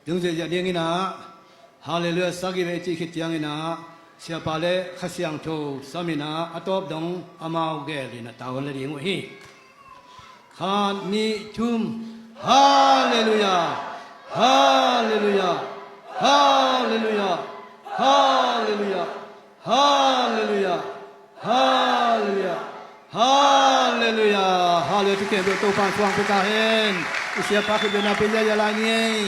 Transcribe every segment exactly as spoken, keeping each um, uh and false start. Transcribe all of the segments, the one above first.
Dungzia zia dinginah Halleluiah sagih vei cih khit cianginah Siapa le Kha Siangtho saminah a tawp dong amau gelin a tau la ding uh hi. Khat, nih, thum. Halleluiah. Halleluiah. Halleluiah. Halleluiah. Halleluiah. Halleluiah. Halleluiah. Halleluiah. Thukhempeuh Topa'n thuang pia ta hen. I siapa khut bena pia zia lai ni ei.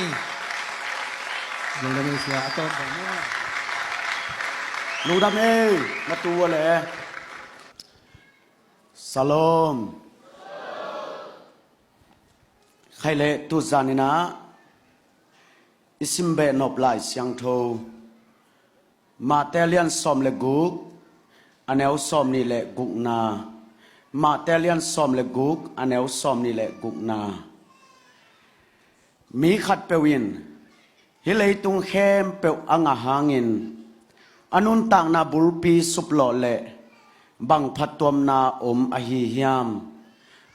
Lungdam ei sia a tawp dong. Lungdam ei na tu uh le. Shalom. Khaile tu zaninah i simbeh nop Lai Siangtho Mate lian sawm le guk, a neu sawm nih le gukna. Mate lian sawm le guk, a neu sawm nih le gukna. Mi khatpeuh in hih leitung khempeuh a ngah hangin a nuntakna bulpi suplawh leh bang phattuamna om ahi hiam?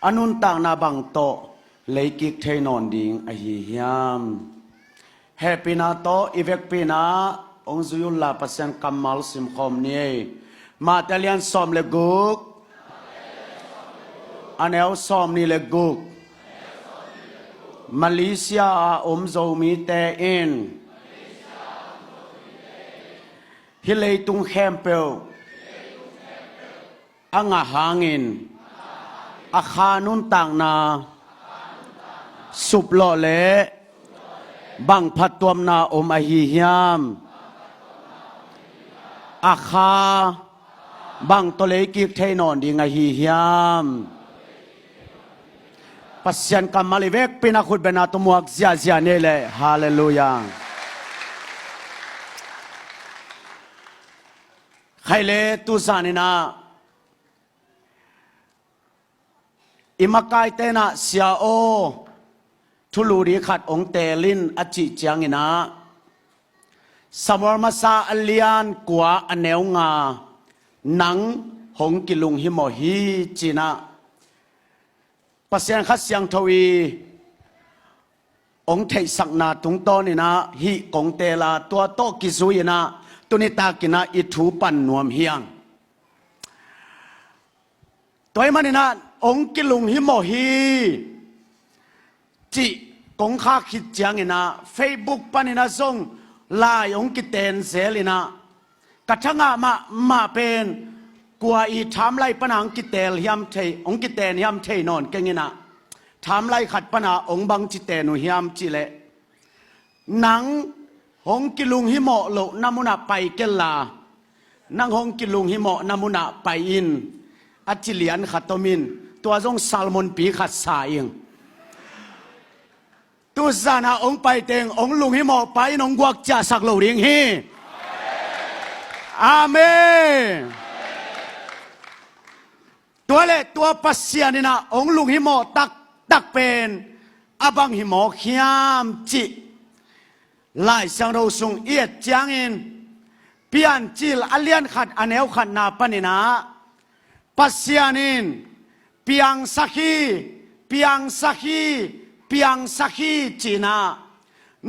A nuntakna bang tawh leikik thei nawn ding ahi hiam? Hehpihna tawh i vekpi-in ah hong zui unla Pasian kammal simkhawm ni ei. Mate lian sawm le guk, a neu sawm nih le guk. Malaysia a om Zomite in hih leitung khempeuh a ngah hangin a kha nuntakna suplawh leh bang phattuamna om ahi hiam? A kha bang tawh leikik thei nawn ding ahi hiam? Pasian kammal i vekpi-in ah khut bena tawh muak ziahziah ni ei leh. Halleluiah. Khaile tu zaninah i makaite in ah, Sia aw, thulu ding khat hong teel in, a cih cianginah Samuel masa a lian kua, a neu nga, nang hong kilunghimawh hi, ci-inah Pasian Kha Siangtho i hong theihsakna tungtawninah hih kong teel a, tua tawh kizui-inah tuni takinah i thu pan nuam hi hang. Tua ahih maninah hong kilunghimawh hi cih kong khak khit cianginah Facebook paninah zong lai hong kiten zelinah ka thangah mahmah pen kua i timeline pana hong kiteel hiam thei, hong kiten hiam thei nawn kenginah timeline khat pana hong bangci ten uh hiam cihleh, nang hong kilunghimawh lohna munah pai kenla, nang hong kilunghimawhna munah pai in, a ci lian khat om in, tua zong sermonpi khat sa ing. Tu zanah hong paiteng hong lunghimawh pa in hong guak ciahsak lo ding hi. Amen. Tua le tua Pasian inah hong lunghimawh taktak pen a bang hi mawk hiam cih Lai Siangtho sung i et ciangin Piancil a lian khat a neu khatna paninah Pasian in piangsak hi, piangsak hi, piangsak hi cinah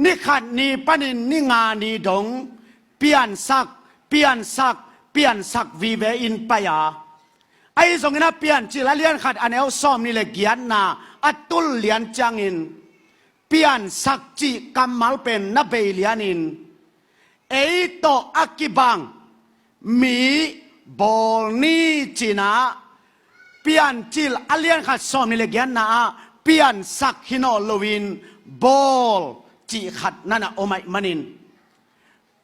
ni khat ni panin ni nga ni dong piansak, piansak, piansak vive in pai a, ahi zongin a Piancil a lian khat a neu sawm nih le giatna a tul lian ciangin piansak cih kammal pen na bei lianin ei tawh a kibang mi bawl ni cinah Piancil a lian khat sawm nih le giatna ah piansak hi nawn loin bawl cih khat na na om ahih manin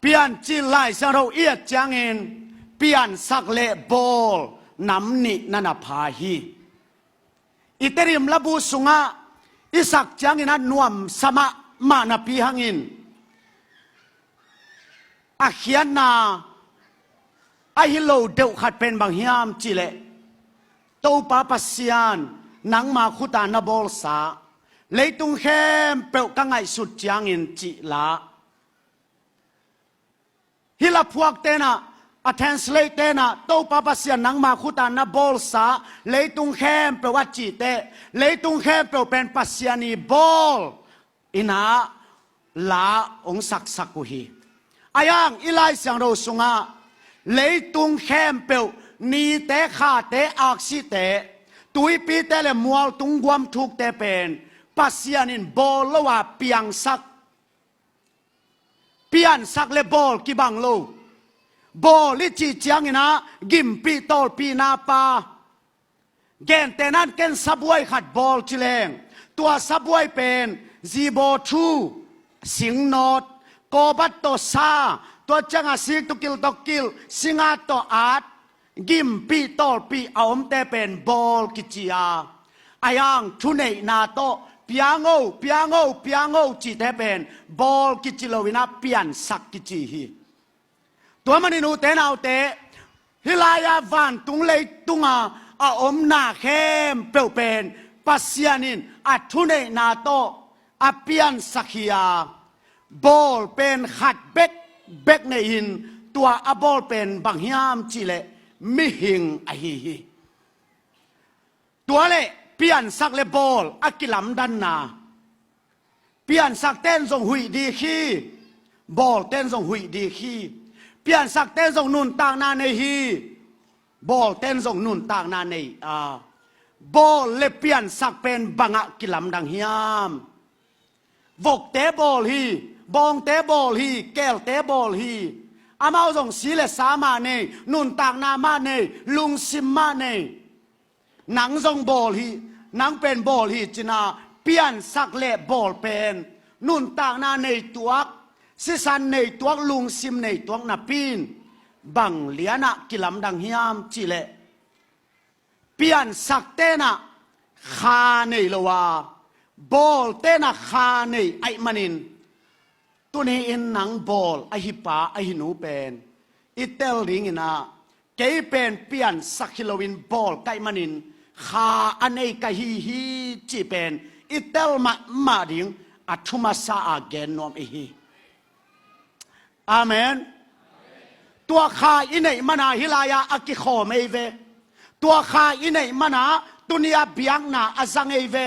Piancil Lai Siangtho i et ciangin piansak le bawl nam nih na na pha hi. I Tedim labu sungah i sak ciangin a nuamsa mahmah napi hangin a khiatna ahi lo deuh khat pen bang hiam cihleh Topa Pasian nangma khuta na bawlsa leitung khempeuh ka ngaihsut ciangin cih la. Hih laphuak tenah a translate tenah Topa Pasian nangma khuta na bawlsa leitung khempeuh a cihte leitung khempeuh pen Pasian i bawl inah la hong saksak uh hi. Ahi hang i Lai Siangtho sungah leitung khempeuh, nite, khate, aksite, tuipite le mualtung guam thukte pen Pasian in bawl lo a piangsak, piansak le bawl kibang lo. Bawl i cih ciangin ah gimpih tawlpihna pa. Gentehna in ken sabuai khat bawl ci leng, tua sabuai pen zibaw thu, singnawt, kawbat tawh sa, tua ciangah sik tawh kilh tawh kilh, singat tawh at, gimpih tawlpih a omte pen bawl kici a, ahi hang thuneihna tawh piang o, piang o, piang o cihte pen bawl kici lo-in ah piansak kici hi. Tua manin ute naute, hih lai-ah vantung leitunga a om na khempeuh pen Pasian in a thuneihna tawh a piansak hi a, bawl pen khat bekbek nei-in, tua a bawl pen bang hiam cihleh mihing ahi hi. Tua le piansak le bawl a kilamdanna. Piansakte in zong huih dik hi. Bawlte in zong huih dik hi. Piansakte in zong nuntakna nei hi. Bawlte in zong nuntakna nei a, bawl le piansak pen bangah kilamdang hiam? Vokte bawl hi. Bawngte bawl hi. Keelte bawl hi. Amau zong si le sa mah nei, nuntakna mah nei, lungsim mah nei. Nang zong bawl hi, nang pen bawl hi cin a, piansak le bawl pen nuntakna nei tuak, sisan nei tuak, lungsim nei tuak napi-in bang lianah kilamdang hiam cihleh, piansakte in ah kha nei lo a, bawlte in ah kha nei ahih manin, tuni-in nang bawl ahi pa ahi nu pen i tel dingin ah, kei pen piansak hi loin bawl ka hih manin kha a nei ka hi hi, cih pen i tel mahmah ding a thu masa a gen nuam i hi. Amen. Tua kha i neih man a hih lai-ah a kikhawm ei ve. Tua kha i neih man a tuni-a biakna a zang ei ve.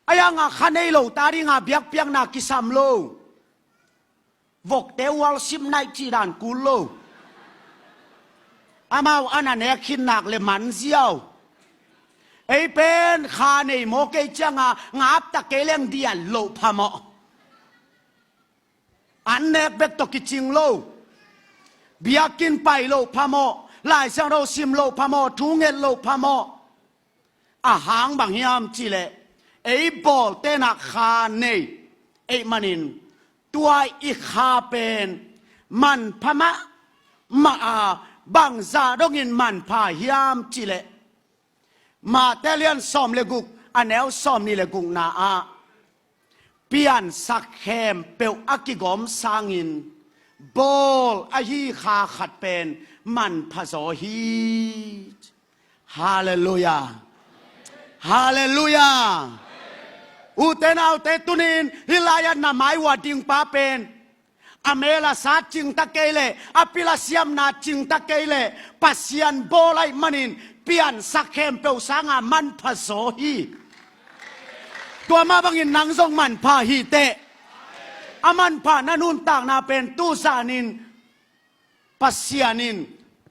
Ahi hang a kha nei lo ta ding a biakpiakna kisam lo. Vokte worship night cih dan kul lo. Amau a na nek khin nak le man ziau. Ei pen kha nei mawk ei ciang a, ngap tak kei leng dial loh phamawh. An nek bek tawh kicing lo. Biakinn pai loh phamawh. Lai Siangtho sim loh phamawh. Thu nget loh phamawh. A hang bang hiam cihleh, ei bawlte in ah kha nei ei manin, tua i kha pen manpha mahmah a, bangzah dongin manpha hiam cihleh, Mate lian sawm le guk, a neu sawm nih le gukna ah, piansak khempeuh a kigawm sangin bawl ahi kha khat pen manpha zaw hi. Halleluiah. Halleluiah. Ute naute, tuni-in hih lai-ah na mai uh a dingpa pen a mel a sat cingta kei leh, a pil a siamna cingta kei leh, Pasian bawl ahih manin piansak khempeuh sanga manpha zaw hi. Tua mah bangin nang zong manpha hi teh. A manpha na nuntakna pen tuzanin Pasian in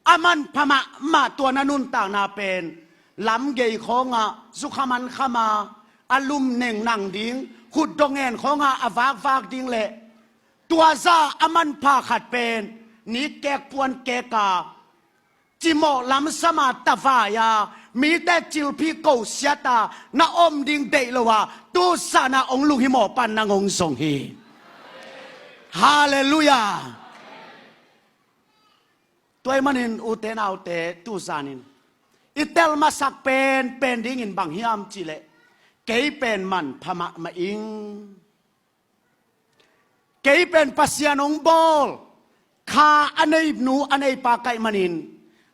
a manpha mahmah tua na nuntakna pen lamgei khawngah zukha mankham a, a lum neng nang ding, khut dong en khawngah a vakvak ding le tua za a manpha khat pen nikkek puankek a, cimawh lamsam a tavai a, mite cilphih kosiat a na om ding deih lo a, tuzan a hong lunghimawh pan nang hong zong hi. Halleluiah. Tua ahih manin ute naute, tuzanin i tel masak pen pen dingin bang hiam cihleh, kei pen manpha mahmah ing. Kei pen Pasian hong bawl kha a nei nu a nei pa ka hih manin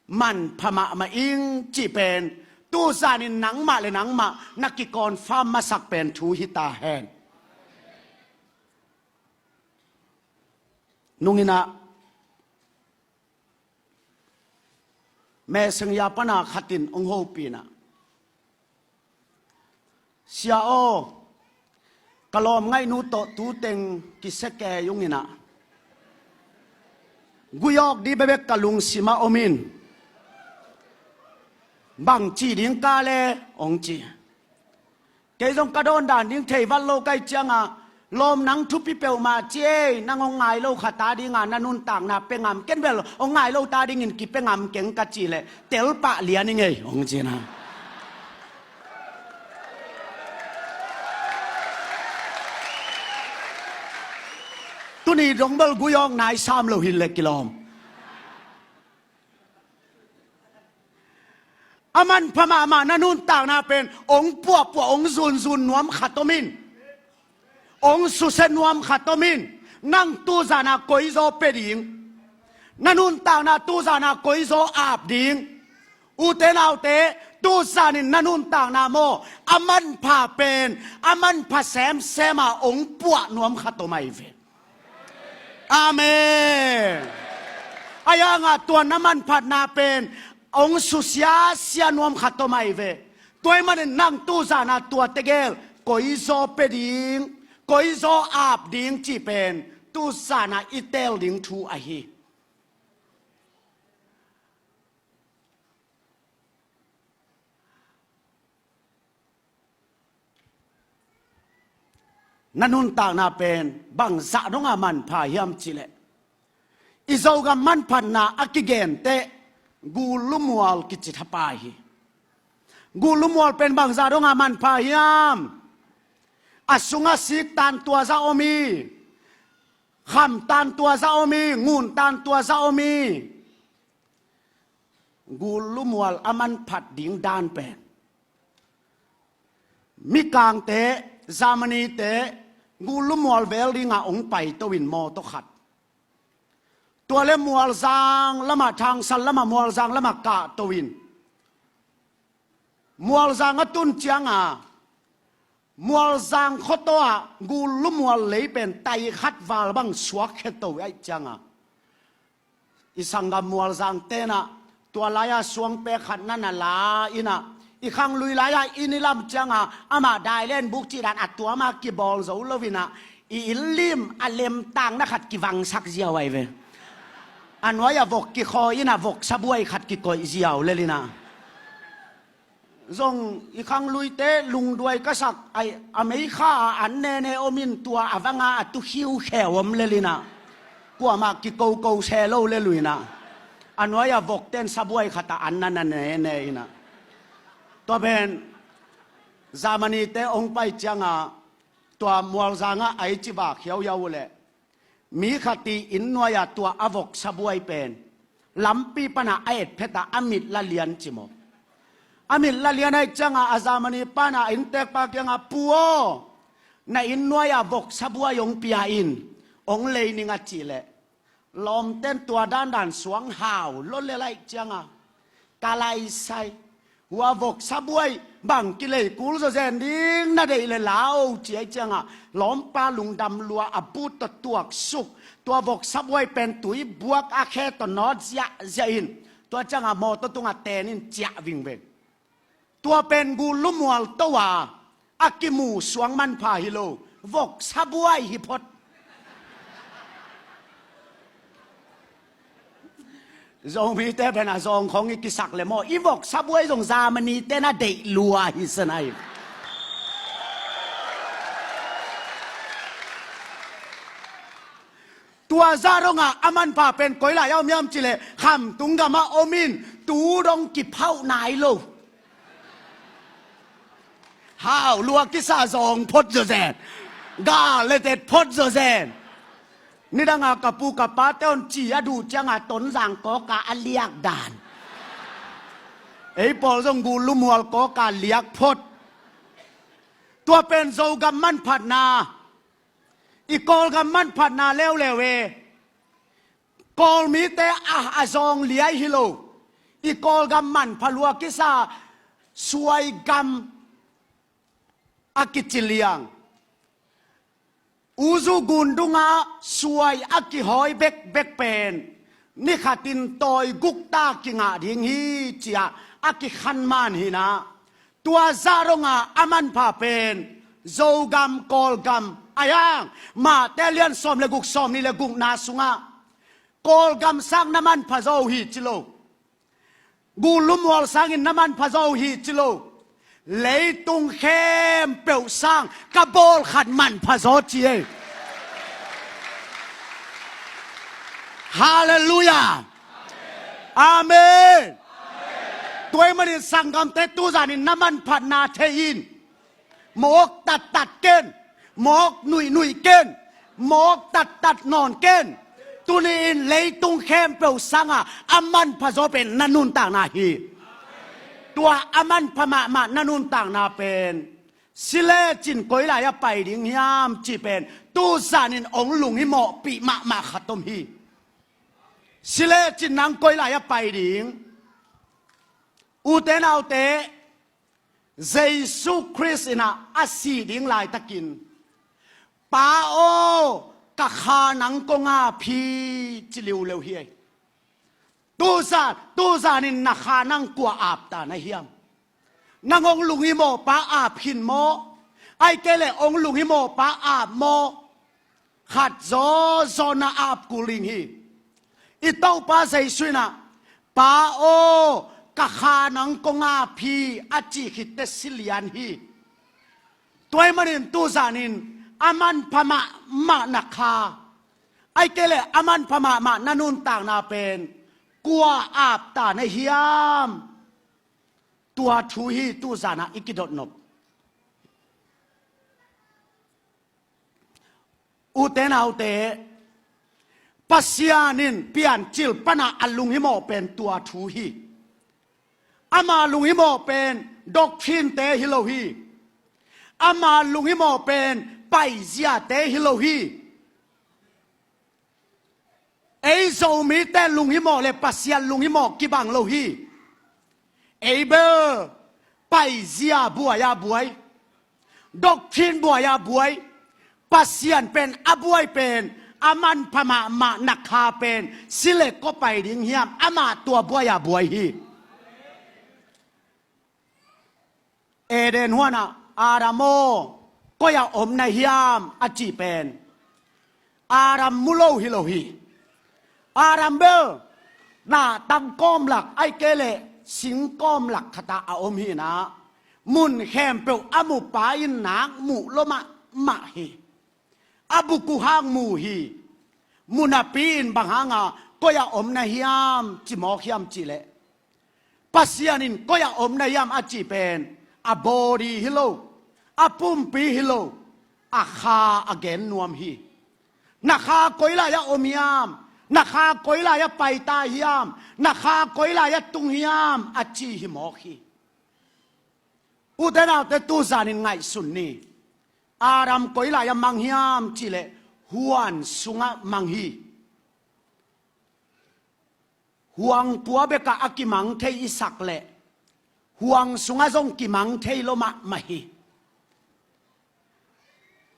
manpha mahmah ing cih pen tuzanin nangmah le nangmah na kiconfirm masak pen thu hi ta hen. Nung in ah Messenger pana khat in hong hopih in ah, "Sia aw, Ka lawm ngaihnu tawh tuteng kisia kei ung inah, gui awk dih bekbek ka lungsimah om in, bang ci ding ka le, hong ci. Kei zong ka dawn dan ding thei vat lo ka hih ciangah, lawm nang thupi peuhmah ci ei, nang hong ngai lo khat a dingah na nuntakna pia ngam ken bel, hong ngai lo ta dingin kipia ngam keng ka cih leh, telpah lian i ngei, hong ci na. Tuni dong bel gui awk nai sam lo hi leh kilawm. A manpha mahmah na nuntakna pen hong puahpuah, hong zunzun nuam khat om in. Hong susia nuam khat om in. Nang tuzan a koizaw pia ding, na nuntakna tuzan a koizaw ap ding. Ute naute, tuzan in na nuntakna maw, a manpha pen, a manpha semsem a hong puah nuam khat om ahi ve. Amen. Ahi hangah tua na manphatna pen hong susiasia nuam khat om ahi ve. Tua ahih manin nang tuzan a tua tegel koizaw pia ding, koizaw ap ding cih pen tuzan a i teel ding thu ahi. Na nuntakna pen bangzah donga manpha hiam cih leh, i Zogam manphatna a kigenteh gul lumual kici thapai hi. Gul lumual pen bangzah donga manpha hiam? A sungah sik tan tua zah om hi. Kham tan tua zah om hi. Ngun tan tua zah om hi. Gul lumual a manphat ding dan pen, Mikangte, Germanyte, gul lumual vel dingah hong paito in mawtaw khat. Tua le Mualzang lamah, Thangsan lamah, Mualzang lamah kahto in, Mualzang a tun cianga, Mualzang khuataw ah gul lumual lei pen tai khat val bang suak kheto ahih cianga, i sanggam Mualzang tenah tua lai-a suangpek khat na na la inah, i khanglui lai-a inn i lam cianga amah dailen buk cih dan a tua mah kibawl zo lo inah, i inn lim a lemtang na khat kivangsak ziau ahi ve. A nuai-ah vok kikhawi inah vok sabuai khat kikoih ziau lel inah. Zong i khangluite lungduai ka sak, ai, a meikha a an nene om in tua a vanga a tu khiukheu om lel inah, kuamah kikoko se lo lel uh inah, a nuai-ah vokten sabuai khat a an na na nene inah. Tua pen Germanyte hong pai cianga tua Mualzangah a i ci vak hiauhiau uh leh, mi khat i inn nuai-ah tua a vok sabuai pen lampi panah a et phetah a mit la lian ci maw. A mit la lian ahih cianga a Germany pana a inntekpa kiangah, "Pu aw, na inn nuai-ah vok sabuai hong pia in, hong lei ning," a cih leh, lawmten tua dandan suang hau lo lel ahih cianga, "Ka laisai, hua vok sabuai bang kilei kul zawzen ding na deih le la o," ci ahih cianga, lawmpa lungdam lua a but tawh tuaksuk, tua vok sabuai pen tui buak a khe tawh nawt ziahziah in, tua cianga mawtaw tungah ten in ciah vingveng. Tua pen gul lumual to a a kimu suang manpha hi lo, vok sabuai hi phot. Zomite pen a zawng khong i kisak le maw, i vok sabuai zong Germanyte na deih lua hi sanai. Tua zah dongah a manpha pen koi lai-ah om hiam cih leh, khamtung gamah om in tu dong kiphauh nai lo. Hau lua kisa zawng phot zawzen. Gal le tet phot zawzen. Nidanga ka pu ka pate hong ci a duh cianga Tonzang kawka a liak dan. Ei pawl zong gul lumual kawka liak phot. Tua pen Zogam manphatna. I Kawlgam manphatna leuleu e. Kawlmite a, a zawng liai hi lo. I Kawlgam manpha lua kisa suai gam a kici liang. Uzu gundunga suai a kihawi bekbek pen ni khatin tawi gukta kingah ding hi, ci-a a kikhan man hinah. Tua zah donga a manpha pen Zogam, Kawlgam a hiang, Mate lian sawm le guk, sawm nih le gukna sungah Kawlgam sang na manpha zaw uh hi ci lo. Gulu mual sangin na manpha zaw uh hi ci lo. Leitung khempeuh sang ka bawl khat manpha zaw ci ei. Halleluiah. Amen. Tua ahih manin sanggamte tuzanin na manphatna thei in. Mawk tattat ken, mawk nuihnuih ken, mawk tattat nawn ken. Tuni-in leitung khempeuh sangah a manpha zaw pen na nuntakna hi. Tua a manpha mahmah na nuntakna pen si lecin koi lai-ah pai ding hiam cih pen tuzanin hong lunghimawhpih mahmah khat om hi. Si lecin nang koi lai-ah pai ding? Ute naute, Jesu Khrist in ah a sih ding laitakin, Pa aw, ka kha nang kong ap hi, ci liuleu hi ei. Tuzan, tuzanin na kha nang kua ap ta na hiam? Nang hong lunghimawhpa ap khin maw? Ahih kei leh hong lunghimawhpa ap maw? Khat zawzaw na ap kul ding hi. I Topa Jesu in ah, Pa aw, ka kha nang kong ap hi, a cih khitteh si lian hi. Tua ahih manin tuzanin a manpha mahmah na kha, ahih kei leh a manpha mahmah na nuntakna pen kua ap ta na hiam? Tua thu hi tuzanah i kidotnop. Ute naute, Pasian in Piancil panah a lunghimawh pen tua thu hi. Ama lunghimawh pen doctrine-te hi lo hi. Ama lunghimawh pen paiziate hi lo hi. Ei Zomite lunghimawh le Pasian lunghimawh kibang lo hi. Ei bel paizia buai-a buai, doctrine buai-a buai. Pasian pen a buai pen a manpha mahmah na kha pen si le kua pai ding hiam? Amah tua buai-a buai hi. Eden huanah Adam aw, koi-ah om na hiam a cih pen Adam mu lo hi lo hi. Adam bel na tang kawmlak, ahih kei leh sing kawmlak khatah a om hi in ah, mun khempeuh a mupa in nak muh lua mahmah hi. A buk uh hang mu hi. Mu napi-in bang hanga koi-ah om na hiam ci mawk hiam cih leh, Pasian in koi-ah om na hiam a cih pen a body hi lo, a pumpi hi lo, a kha a gen nuam hi. Na kha koi lai-ah om hiam? Na kha koi lai-ah paita hiam? Na kha koi lai-ah tung hiam a ci hi mawk hi. Ute naute, tuzanin ngaihsun ni. Adam koi lai-ah mang hiam cih leh huan sungah mang hi. Huang pua bekah a kimang thei i sak leh huang sungah zong kimang thei lua mahmah hi.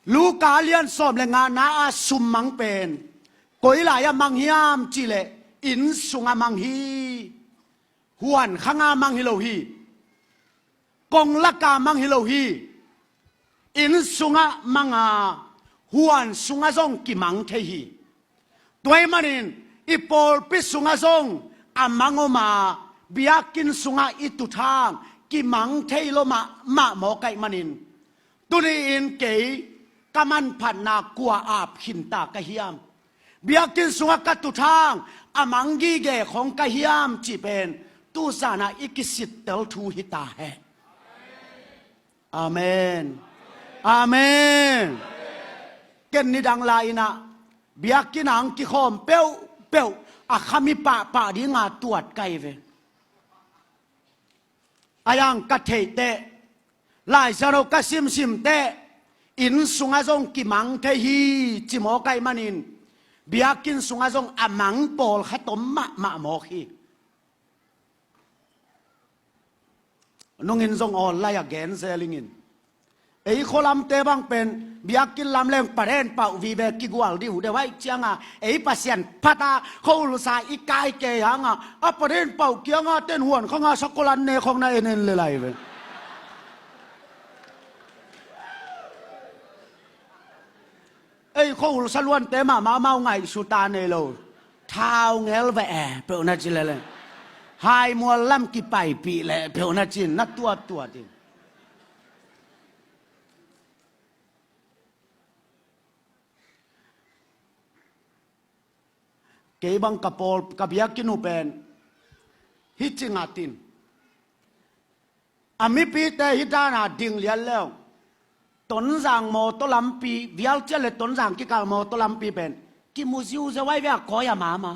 Luka lian sawm le ngana a summang pen koi lai-ah mang hiam cih leh inn sungah mang hi. Huan khanga mang hi lo hi. Kong laka mang hi lo hi. Inn sungah mang a, huan sungah zong kimang thei hi. Tua ahih manin i pawlpi sungah zong a mang om a, biakinn sungah i tuthang kimang thei lua mahmah mawk ahih manin, tuni-in kei ka manphatna kua ap khinta ka hiam? Biakinn sungah ka tuthang a mang gige khong ka hiam cih pen tuzanah i kisittel thu hi ta hen. Amen. Amen. Ken nidang lai-in ah biakinn ah hong kikhawm peuhpeuh a khami pahpah dinga tuat ka hi ve. A hiang ka theih teh, Lai Siangtho ka simsim teh, inn sungah zong kimang thei hi ci mawk ahih manin biakinn sungah zong a mang pawlkhat om mahmah mawk hi. Nungin zong awl lai a gen zel ingin. Ei khualamte bang pen biakinn lam leng paden pauh vive kigual dih uh deuh ahih cianga ei Pasian phata khuahulsa i kai kei hanga a paden pauh kianga ten huan khanga sakol an ne khong na en en le lai ve. Ei, khuahul saluante mahmah amau ngaihsut a nei lo. Thau ngel ve e peuh na ci lele. Haimual lam kipaipih le peuh na cin na tuattuat in. Kei bang ka pawl, ka biakinn uh pen hih ci ngatin. A mipite hih dana ding lian leu. Tonzang mawtaw lampi, Vialcia le Tonzang kikal mawtaw lampi pen kimu ziuziau ai ve a kawi a mama.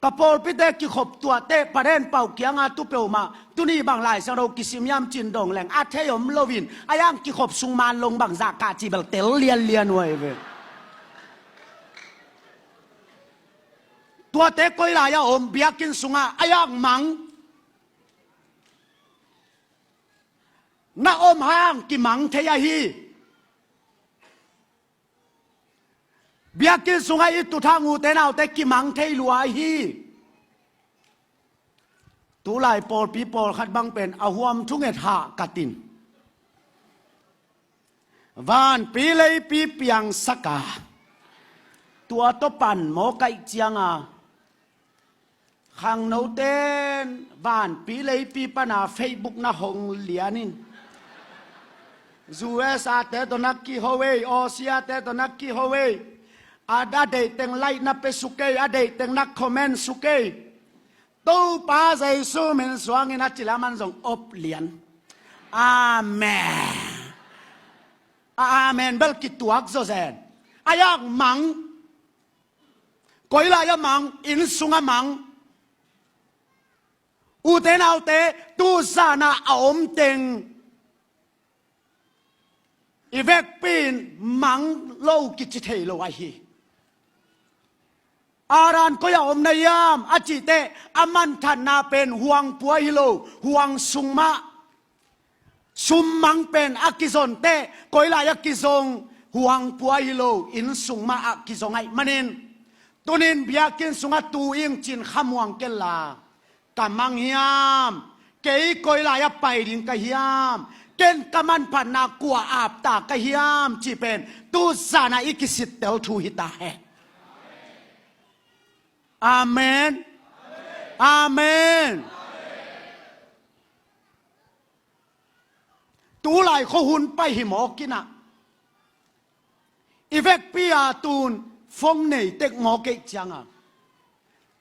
Ka pawlpite kikhop tuahte paden pau kianga tu peuhmah, tuni bang Lai Siangtho kisim hiam cin dong leng a thei om loin, a yang kikhop sung man long bang zah kah cih bel tel lianlian uh ai ve. Tuate koi lai-ah om, biakinn sungah a yang mang. Na om hang kimang thei ahi. Biakinn sungah i tuthang ute naute kimang thei lua ahi. Tulai pawlpi pawlkhat bang pen a huam thunget hah katin. Vanpi leipi piangsak a, tua tawh pan mawk aih cianga, khangnoten vanpi leipi pana Facebook na hong lianin, U S A te tawh na kiho ei, Aussie te tawh na kiho ei. A, a deihteng like na pe suk ei, a deihteng na comment suk ei. Topa Jesu min suangin a ci leh aman zong op lian. Amen. A amen bel kituak zawzen. A yak mang. Koi lai-ah mang, inn sungah mang. Ute naute, tu zanah a om teng i vekpi in mang lo kici thei lo ahi. Aran koi-ah om na hiam a cih teh, a manthanna pen huang pua hi lo, huang sung mah. Sum mang pen a kizon teh, koi lai-ah kizong, huang pua hi lo, inn sung mah ah kizong aih manin. Tunin biakinn sungah tu ing cin khamuang kenla, ka mang hiam, kei koi lai-ah pai ding ka hiam, ken ka manphatna kua apta ka hiam cih pen tu zanah i kisittel thu hi ta hen. Amen. Amen. Tulai khuahun pai hi mawk inah, i vekpi a tun phone nei tek mawk ei cianga,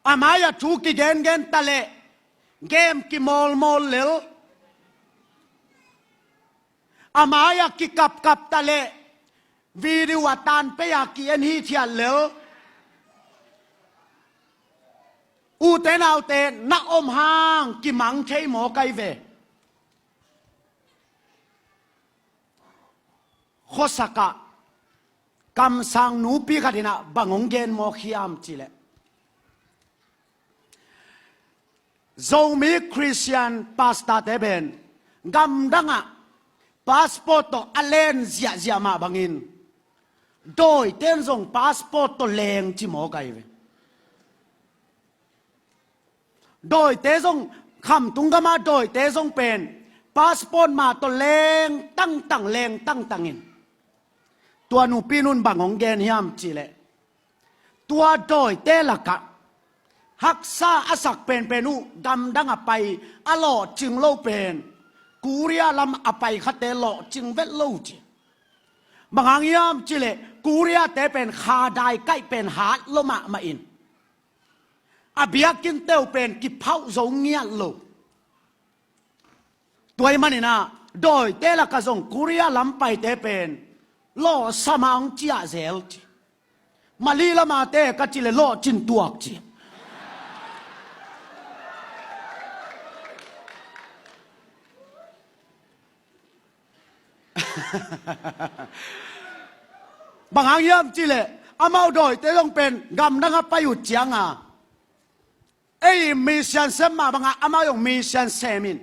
a mai-ah thu kigengen ta leh, game kimawlmawl lel. A mai-ah kikapkap ta leh, video a tanpei-a ki-en hithiat lel. Ute naute, na om hang kimang thei mawk ai ve. Khuasakah kamsang nupi khat inah bang hong gen mawk hiam cih leh, Zomi Christian pastor-te pen gamdangah passport tawh a len ziahziah mah bangin, dawite in zong passport tawh leng ci mawk ai ve. Dawite zong, khamtung gamah dawite zong pen passport mah tawh leng tangtang, leng tangtang in. Tua nupi nun bang hong gen hiam cih leh, tua dawite lakah haksa a sak penpen uh gamdang a pai a lawhcing lo pen, Korea lam a pai khate lawhcing vet lo ci. Bang hang hiam cih leh Korea-te pen kha dai kaih pen hat lo mahmah in, a biakinn teuh pen kiphauh zo ngiat lo. Tua ahih manin ah, dawite lakah zong Korea lam paite pen lawhsa mah hong ciah zel ci. Malay lamate ka cih leh lawhcin tuak ci. Bang hang hiam cih leh amau dawite zong pen gamdang a pai uh cianga, ei mission sem mah bangah amau zong mission sem in,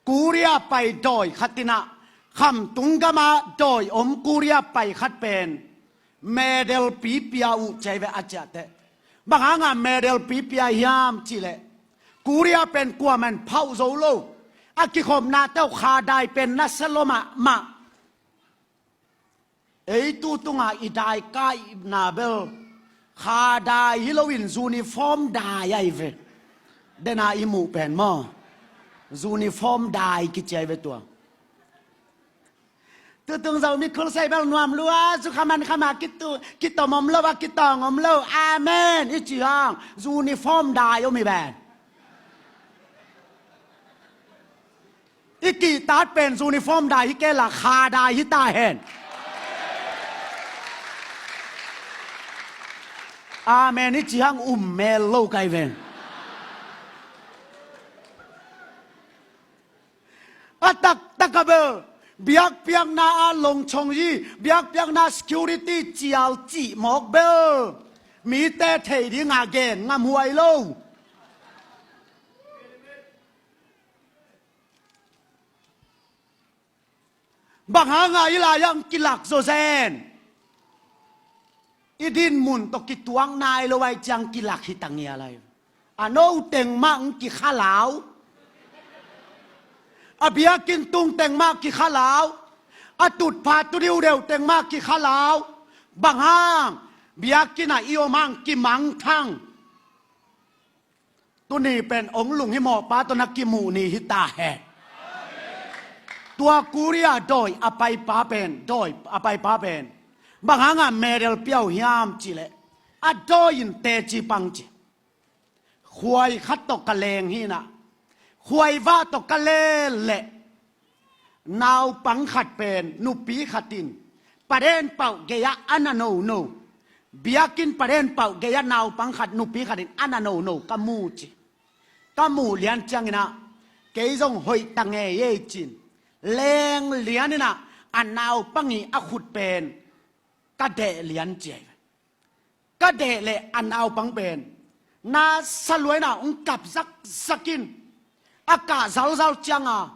Korea pai dawi khat inah, khamtung gamah dawi om Korea pai khat pen medal pipia uh ci ai ve a ciah teh. Bang hangah medal pipia hiam cih leh, Korea pen kuamah in phauh zo lo, a kikhopna teuh kha dai pen nasia lo mahmah. Ei tu tunga i dai kaihna bel kha dai hi loin uniform dai ahi ve. Dena i muh pen maw, uniform dai kici ahi ve tua. Tutung Zomi khulsei bel nuam lua, zu khaman khama kitu, kitom om lo a, kitawng om lo. Amen i ci hang uniform dai om hi ven. I kihtat pen uniform dai hi kei la, kha dai hi ta hen. Amen i ci hang um mel lo kai ven. A taktak a bel biakpiakna a longchong hi, biakpiakna security cial cih mawk bel mite thei dinga gen ngamhuai lo. Bang hanga i lai-ah kilak zawzen? I dinmun tawh kituak nai lo ai ciang kilak hi ta ngial ai. A no teng mah hong kikhalau. A biakinn tung teng mah kikhalau. A tutpha tu diudeu teng mah kikhalau. Bang hang? Biakinn ah i om hang kimangthang. Tuni pen ong lunghimawhpa tawh na kimuh ni hi ta hen. Tua Korea dawi a paipa pen, dawi a paipa pen bang hanga medal piau hiam cihleh, a dawi in teci pang ci. Khuai khat tawh ka leng hinah, khuai vah tawh ka len leh, naupang khat pen nupi khat in paden pauh gei-ah a na nono. Biakinn paden pauh gei-ah naupang khat nupi khat in a na nono ka mu ci. Ka muh lian cianginah kei zong hoih ta ngei ei cin, leng lianinah a naupang i a khut pen ka deh lian ci ai. Ka deh leh a naupang pen na saluaina hong kap zakzak in, a kah zalzal cianga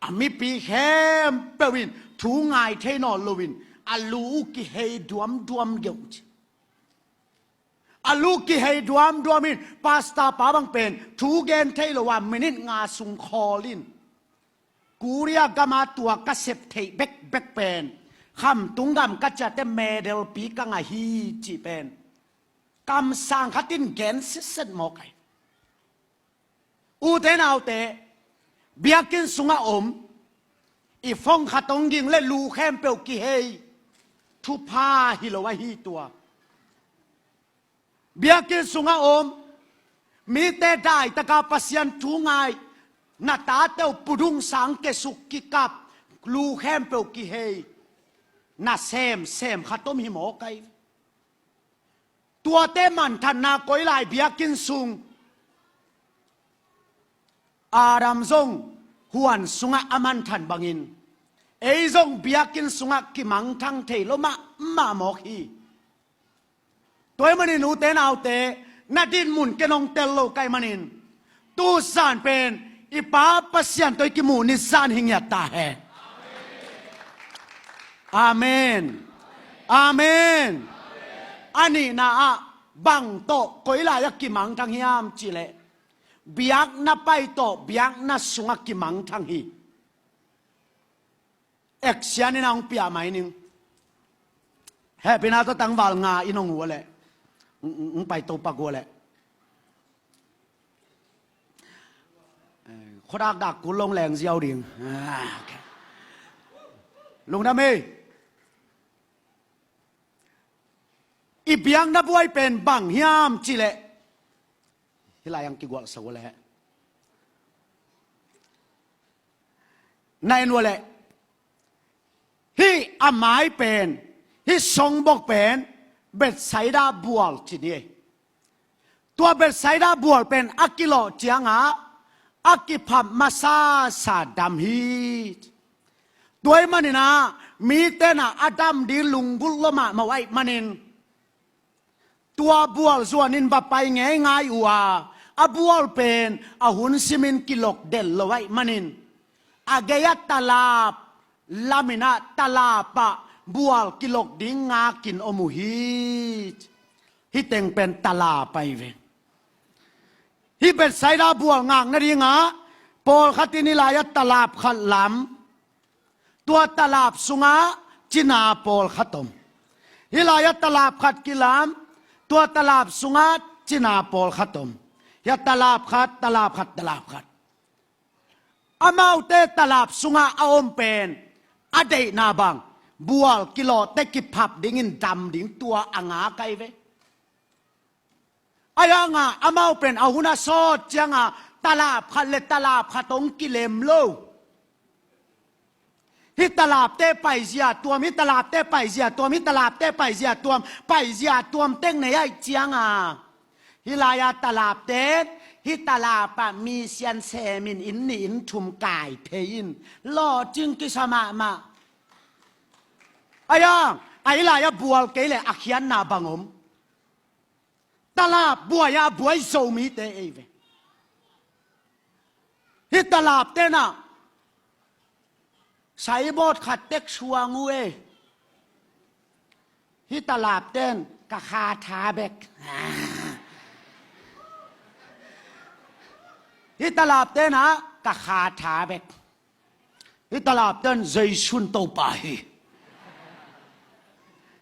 a mipi khempeuh in thu ngai thei nawn loin a lu uh kihei duamduam geuh ci. A lu kihei duamduam in pastor pa bang pen thu gen thei lo a minit nga sung khawl in. Korea gama tua ka sep theih bekbek pen, Khamtung gam ka ciate medal pi ka ngah hi cih pen kamsang khat in gen sitset mawk ai. Ute naute, biakinn sungah om, i phone khat hong ging leh lu khempeuh kihei, thupha hi lo ahi tua. Biakinn sungah om mite daitaka Pasian thu ngai, na tate uh pudung sang kesuk kikap, lu khempeuh kihei, na semsem khat om hi mawk ai. Tuate manthanna koi lai biakinn sung? Adam zong huan sungah a manthan bangin ei zong biakinn sungah kimangthang thei lo mahmah mawk hi. Tua ahih manin ute naute, na dinmun ken hong tel lo ka hih manin tu zan pen i Pa Pasian tawh i kimuh ni zan hi ngiat ta hen. Amen. Amen. A nihna ah bang tawh koi lai-ah kimangthang hiam cihleh, biakna pai tawh biakna sungah kimangthang hi. Action in a hong piah mai ning. Hehpihna tawh tangval nga in hong uh a leh, hong, hong, hong pai topa gua leh, eh, khuadakdak kul long leng ziau ding. Ah, okay. Lungdam ei. I biakna buai pen bang hiam cihleh, hih lai-ah hong kigualsa uh a leh, na en uh a leh, hih a mai pen, hih songbok pen Bethsaida bual ci ni ei. Tua Bethsaida bual pen a kilawh ciangah a kiphap masasa dam hi. Tua ahih maninah mite inah a dam ding lunggulh lua mahmah uh ahih manin, tua bual zuanin va pai ngeingai uh a, a bual pen a hun simin kilok del lo ahih manin, a gei-ah talap laminah talapah bual kilok ding ngakin om uh hi. Hih teng pen talap ahi ve. Hih Bethsaida bual ngak nadingah pawlkhat in hih lai-ah talap khat lam, tua talap sungah cina pawlkhat om. Hih lai-ah talap khat kilam, tua talap sungah cina pawlkhat om. Hiah talap khat, talap khat, talap khat. Amaute talap sungah a om pen a deihna bang, bual kilawhte kiphap dingin dam ding, tua a ngak ahi ve. Ahi hangah amau pen a hun a sawt ciangah talap khat le talap khat hong kilem lo. Hih talapte paizia tuam, hih talapte paizia tuam, hih talapte paizia tuam, paizia tuam teng nei ahih ciangah, hih lai-ah talapte, hih talapah mi siansemin inn nih inn thum kai phei in, lawhcing kisa mahmah. Ahi hang a hih lai-ah bual kei leh a khiatna bang om? Talap buai-a buai Zomite ei ve. Hih talapte nah saibawt khat tek suang uh ei. Hih talapten ka kha tha bek. Hih talapte nah ka kha tha bek. Hih talapten Jesu in Topa hi.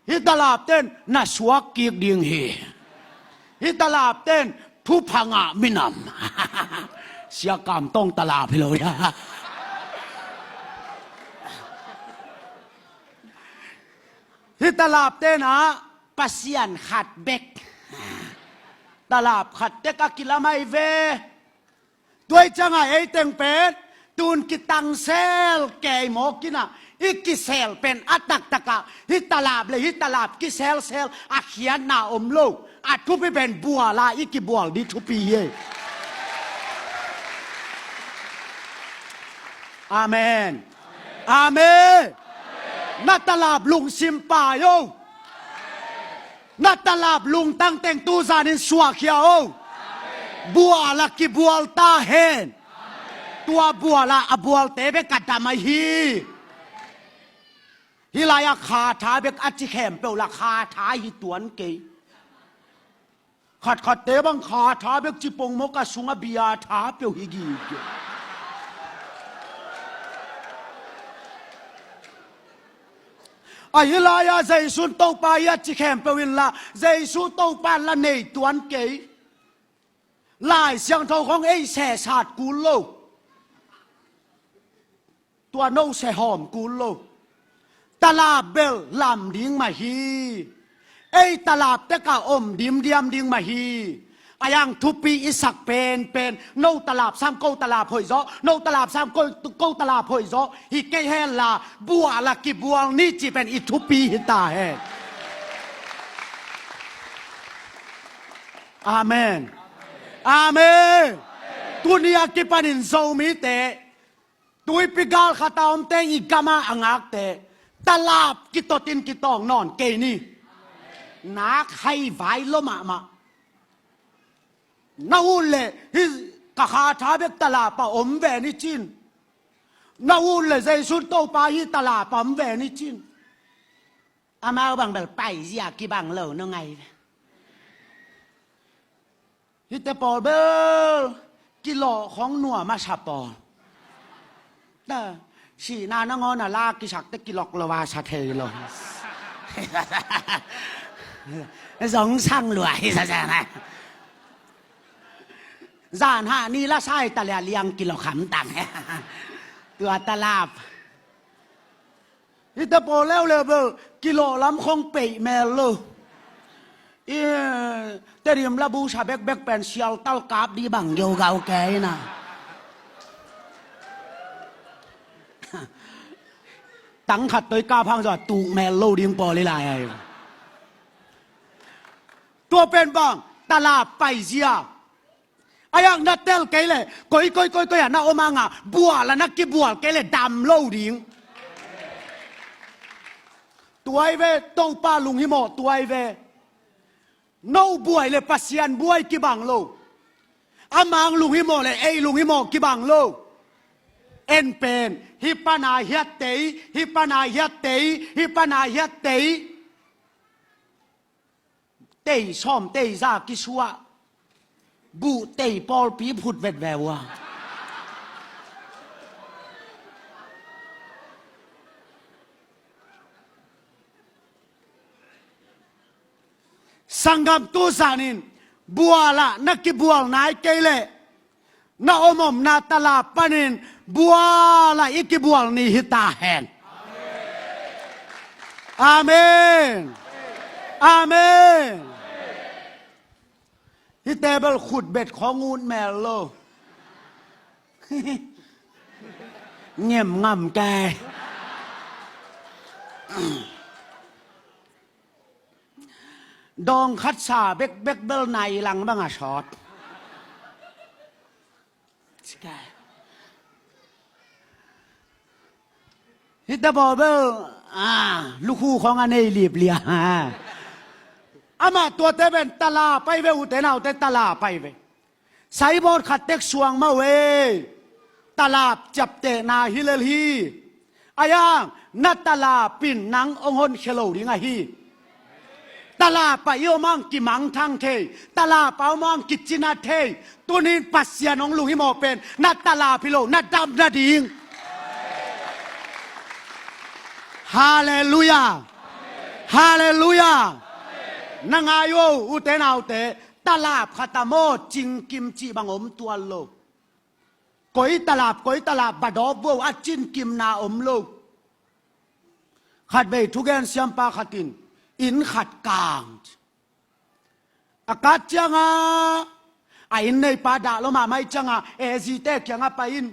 Hih talapten na suak kik ding hi. Hih talapten thupha ngah minam. Sia Kam Tawng talap hi lo hia. Hih talapte nah Pasian khat bek. Talap khat tek a kilam ahi ve. Tua ahih ciangah ei teng pen tun kitangsel kei mawk in ah, i kisel pen a taktakah hih talap le hih talap kiselsel a khiatna om lo. A thupi pen bual-a i kibual ding thupi hi. Amen. Amen. Na talap lungsim pai o. Na talap lungtang teng tu zanin suahkhia o. Bual-a kibual ta hen. Tua bual-a a bualte bek a dam ahi hi. Hih lai-ah kha tha bek a ci khempeuh lah kha tha hi tuan kei. Khatkhatte bang kha tha bek ci pongmawk a sungah bia tha peuh hi gige. A hih lai-ah Jesu in Topa hi a ci khempeuh in lah Jesu Topa in lah nei tuan kei. Lai Siangtho khong ei sehsat kul lo. Tua no sehawm kul lo. Talap bel lam ding mah hi. Ei talap tekah om dimdiam ding mah hi. A yang thupi i sak penpen, no talap sam ko talap hoih zaw, no talap sam ko, ko talap hoih zaw hi kei hen la, bual-a kibual ni cih pen i thupi hi ta hen. Amen. Amen. Tuni a kipanin Zomite, tuipi galkhat a om teng i gam a a ngakte, talap kitotin kitawng nawn kei ni. Nak hai vai lo mahmah. Na ut leh hih ka kha tha bek talap ah om ve ni cin. Na ut leh Jesu Topa hih talap ah om ve ni cin. Amau bang bel paizia kibang lo nong ai ve. Hihte pawl bel kilawh khong nuam a sa pawl. Ta, sihna nangawn a la kisakte kilawh lo a sa thei lo. Zong sang lua hi sa sa na. Zan hah ni la sai ta leh a liang kilawh khamtang. Tua talap. Hihte pawl leuleu bel kilawh lam khong peih mel lo. I Tedim labu sa bekbek pen sialtal kap dih bang geugau kei na. Tang khat toi kap hang zaw tuk mel lo ding pawl i lai ai. Tua pen bang talap paizia. A yang na tel kei leh koi koi koi koi a na om hangah bual-a na kibual kei leh dam lo ding. Tuai ve, Topa lunghimawh tuai ve. No buai leh Pasian buai kibang lo. A mang lunghimawh leh ei lunghimawh kibang lo. En pen hih pana hiattei, hih pana hiattei, hih pana hiattei. Tei sawm tei za kisuah. Buh tei pawlpi phut vetve uh a. Sanggam, tu zanin bual ah na kibual nai kei leh, na om omna talap panin bual ah i kibual ni hi ta hen. Amen. Amen. Hihte bel khutbet khawng ut mel lo. Ngem ngam kei. Dawng khat sa bekbek bel nai lang bang a sawt. Hihte baw bel, ah, lukhu khawng a nei liplia. Amah tuate pen talap ahi ve, ute naute, talap ahi ve. Saibawt khat tek suang mah uh ei. Talap ciaptehna hi lel hi. Ahi hang na talap in nang hong honkhia lo ding ahi. Talap ah i om hang kimangthang thei. Talap ah om hang kicina thei. Tunin Pasian hong lunghimawh pen na talap hi lo, na dam nading. Halleluiah. Halleluiah. Na ngai uh, ute naute, talap khat ah maw, cingkim cih bang om tuan lo. Koi talap, koi talap, ba dawp uh a, cinkimna om lo. Khatvei thugen siampa khat in inn khat kang. A kat ciangah a inn neipa dah lua mahmah ciangah A G te kiangah pai in,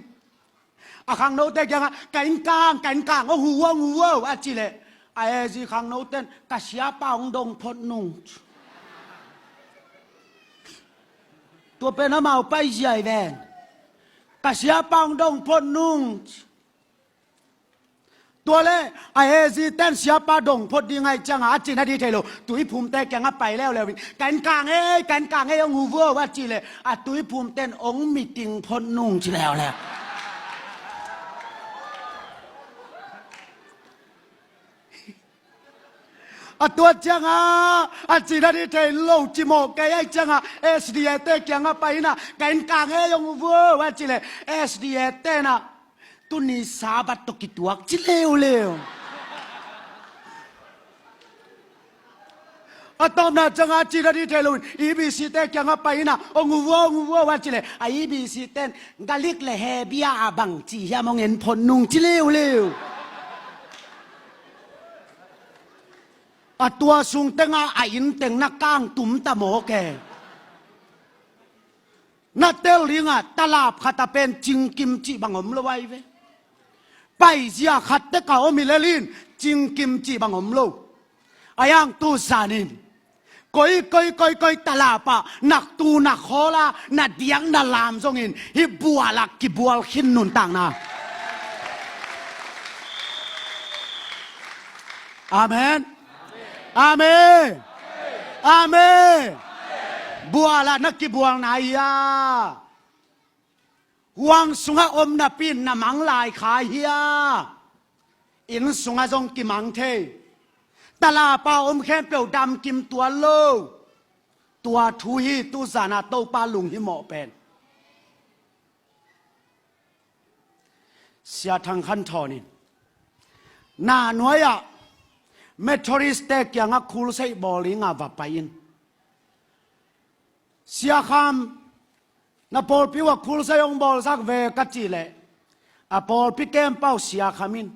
a khangnote kiangah, "Ka inn kang, ka inn kang, hong hu, hong hu o," a cih leh, a A G khangnote in, "Ka siapa hong dong phot nung." Tua pen amau paizia hi ven. "Ka siapa hong dong phot nung." Tua leh a A G ten siapa dong phot ding ahih ciangah a cihna ding thei lo, tuiphumte kiangah pai leuleu in, "Ka inn kang ei, ka inn kang ei, hong hu o," a cih leh a tuiphumte in, "Hong meeting phot nung," ci leuleu. A tua ciangah a cihna ding thei lo, cimawh kei ahih ciangah S D A te kiangah pai in ah, "Ka inn kang ei, hong hu o," a cih leh S D A ten ah, "Tuni Sabbath tawh kituak," ci leuleu. A tawpna ciangah a cihna ding thei lo in E B C te kiangah pai in ah, "Hong hu o, hong hu o," a cih leh a E B C ten, "Galik le hebia a bang ci hiam, hong en phot nung," ci leuleu. A tua sung tengah a inn teng na kang tum ta mawk e. Na tel dingah talap khat ah pen cingkim cih bang om lo ahi ve. Paizia khat tek a om hi lel in, cingkim cih bang om lo. Ahi hang tu zanin koi, koi, koi, koi talap ah naktu nakhawl a, na diak na lam zongin hih bual ah kibual khin nuntakna. Amen. Amen. Amen. Bual ah na kibual nai hia? Huang sungah om napi in na mang lai kha hia? Inn sungah zong kimang thei. Talap ah om khempeuh damkim tuan lo. Tua thu hi tu zan a Topa lunghimawh pen. Sia Thang Khan Thawn in Nanuai ah Methodist te kiangah khulseih bawl dingah va pai in, "Sia Kham, na pawlpi uh ah khulseih hong bawlsak ve," ka cih leh, a pawlpi kempa uh Sia Kham in,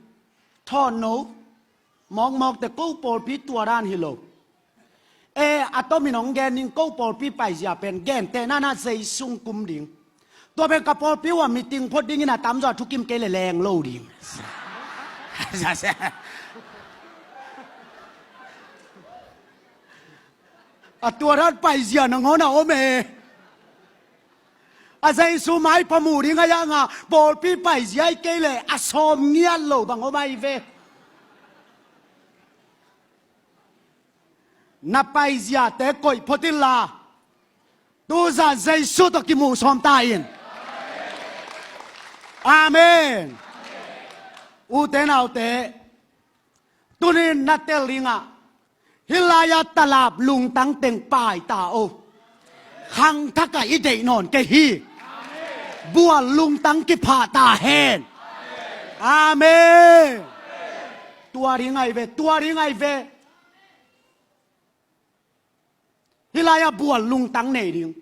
"Thawn no, mawkmawk teh, ko pawlpi tua dan hi lo. E, a tomin hong gen ning, ko pawlpi paizia pen gentehna in ah Zeisu hong kum ding. Tua pen ka pawlpi uh ah meeting phot ding in, a tamzaw a thukim kei leh leng lo ding." A tua dan paizia nangawn a om e. A Zeisu maipha mu ding a, a hang a pawlpi paizia hi kei leh a sawm ngiat lo bang om ahi ve. Na paiziate koih phot inla, tu zan Zeisu tawh kimuh sawm ta in. Amen. Ute naute, tunin na tel dingah, hih lai-a talap lungtang teng paita o. Khangthak ah i deih nawn kei hi. Bual lungtang kiphah ta hen. Amen. Tua ding ahi ve, tua ding ahi ve. Hih lai-ah bual lungtang nei ding,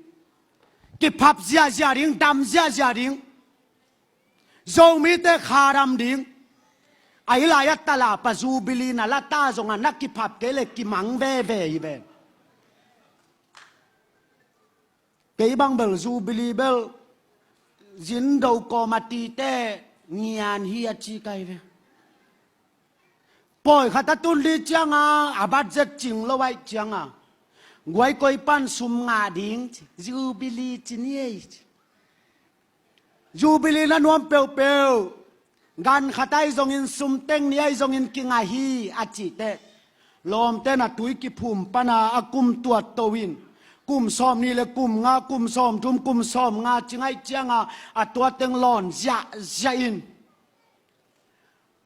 kiphap ziahziah ding, dam ziahziah ding, Zomite kha dam ding. A hih lai-ah talap a Jubilee na la ta zongah na kiphap kei leh kimang veve hi ven. Kei bang bel Jubilee bel zindo kawm a tite ngian hi a ci kai ve. Pawi khat a tun dih cianga a budget cing lo ahih cianga guai koi pan sum ngah ding ci, Jubilee ci ni ei ci. Jubilee na nuam peuhpeuh, gan khat ahi zongin sum teng ni ahi zongin kingah hi a cih teh, lawmte na tui kiphum pana a kum tuat to in, kum sawm nih le kum nga, kum sawm thum, kum sawm nga ci ngaih cianga a tua teng lawn ziahziah in,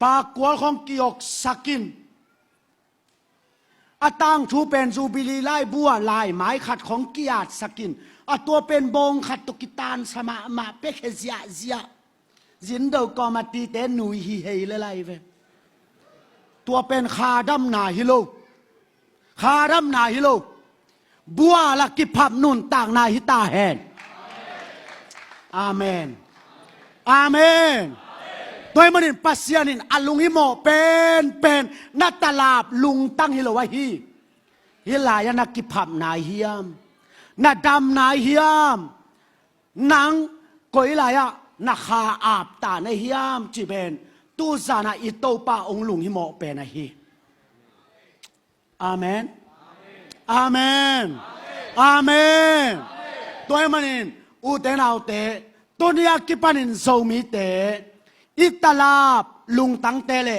pakkual khong kioksak in, a tangthu pen Jubilee laibu ah laimai khat khong ki-atsak in, a tua pen bawng khat tawh kitaansa mahmah pekhe ziahziah. Zindo kawm a tite nui hi hei le lai ve. Tua pen kha damna hi lo. Kha damna hi lo. Bual a kiphap nuntakna hi ta hen. Amen. Amen. Tua ahih manin Pasian in a lunghimawh penpen na talap lungtang hi lo ahi. Hih lai-ah na kiphapna ahi hiam? Na damna ahi hiam? Nang koi lai-ah na kha aptahna ahi hiam? Cih pen tuzan ah i Topa hong lunghimawh pen ahi. Amen. Amen. Amen. Tua ahih manin ute naute, tuni a kipanin Zomite i talap lungtangte le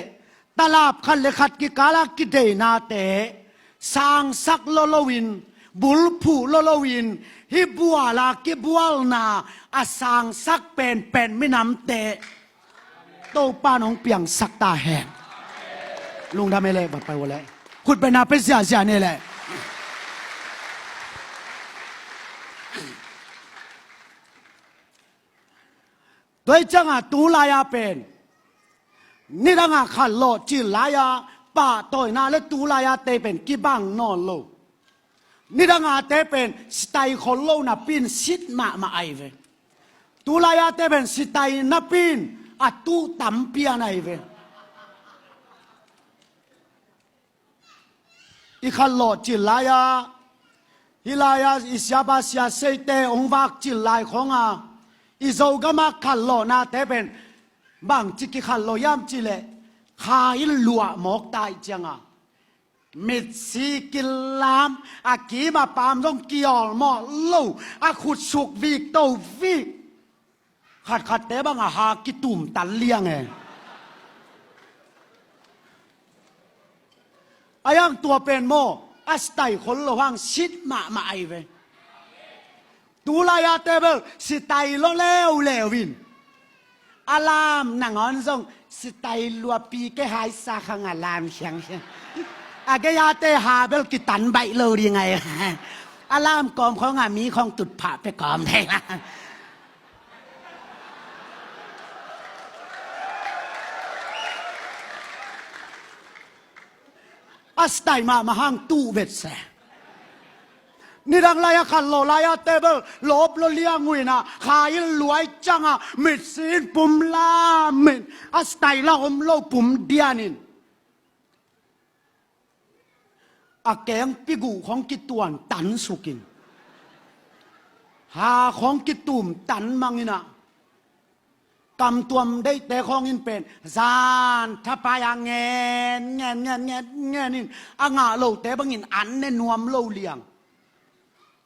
talap khat le khat kikala kideinate sangsak lolo in, bulphuh lolo in, hih bual a kibualna a sangsak penpen minamte Topa in hong piangsak ta hen. Lungdam e leh, va pai uh leh. Khutbetna pia ziahziah ni leh. Tua hi cianga tu lai-a pen nidanga khat lawh cil lai-a pahtawina le tu lai-a te pen kibang nawn lo. Nidanga te pen sitai khol lo napi in sit mahmah ahi ve. Tu lai-a te pen sitai napi in a tuh tampi a nei ve. I khat lawh cil lai-a, hih lai-a i siapa sia seite hong vak cil lai khawnga, i Zogama khat lawhnate pen bangci kikhat lawh hiam cih leh, kha in luah mawk ta ih cianga mitsi kilam, a kim a paam zong kiawlmawh lo, a khut suk vik to vik. Khatkhatte bang a ha kitumtan liang e. A hiang tua pen maw, a sitai khol lo hang sit mahmah ahi ve. Tu lai-a te bel sitai lo leuleu in, a lam nangawn zong sitai luapi ke haisa khang a lam khiangkhiang. A gei-a te ha bel kitan baih lo ding ahi. A lam kawm khawng a mi khawng tutphah pe kawm thei la. A sitai mahmah hang tuh vet se. Nidang lai-a khat lawh lai-a te bel lawp lo liang uh in a, kha in luai cianga mitsi in pum lam in, a sitai la om lo pum dian in, a kengpi guh khawng kituan tan suk in, ha khawng kitum tan mang in a, kamtuam deihte khawng in pen zan thapai a ngen ngen ngen ngen ngen in, a ngah lote bangin an ne nuam lo liang.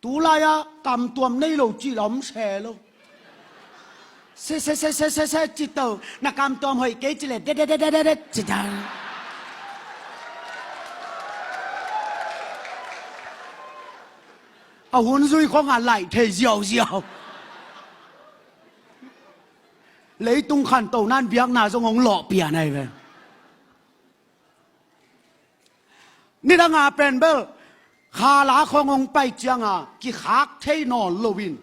Tu lai-a kamtuam nei lo cih la om se lo. Se se se se se se cito, na kamtuam hoih kei cih leh de de de de de de cito. A hun zui khawng a laih thei ziauziau. Leitung khanto nan biakna zong hong lawh pian ahi ve. Nidanga pen bel kha la khawng hong pai cianga kikhak thei nawn lo in,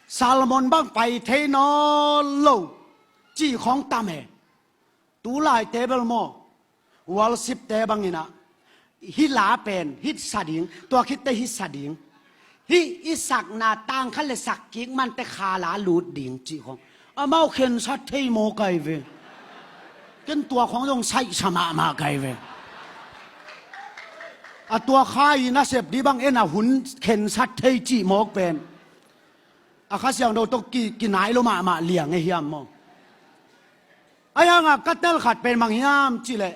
Salmon bang pai thei nawn lo cih khawng tam e. Tu laite bel maw, worship te bangin a, hih la pen hih sa ding, tua khitte hih sa ding, Hih i sakna tang khat le sak kik mante khala lut ding cih khong amau khensat thei maw kai ve. Ken tua khong zong saihsa mahmah kai ve. A tua kha i nasep dih bang en a hun khensat thei cih mawk pen a Kha Siangtho tawh ki, kinai lo mahmah liang e hiam maw? Ahi hangah ka tel khat pen bang hiam cihleh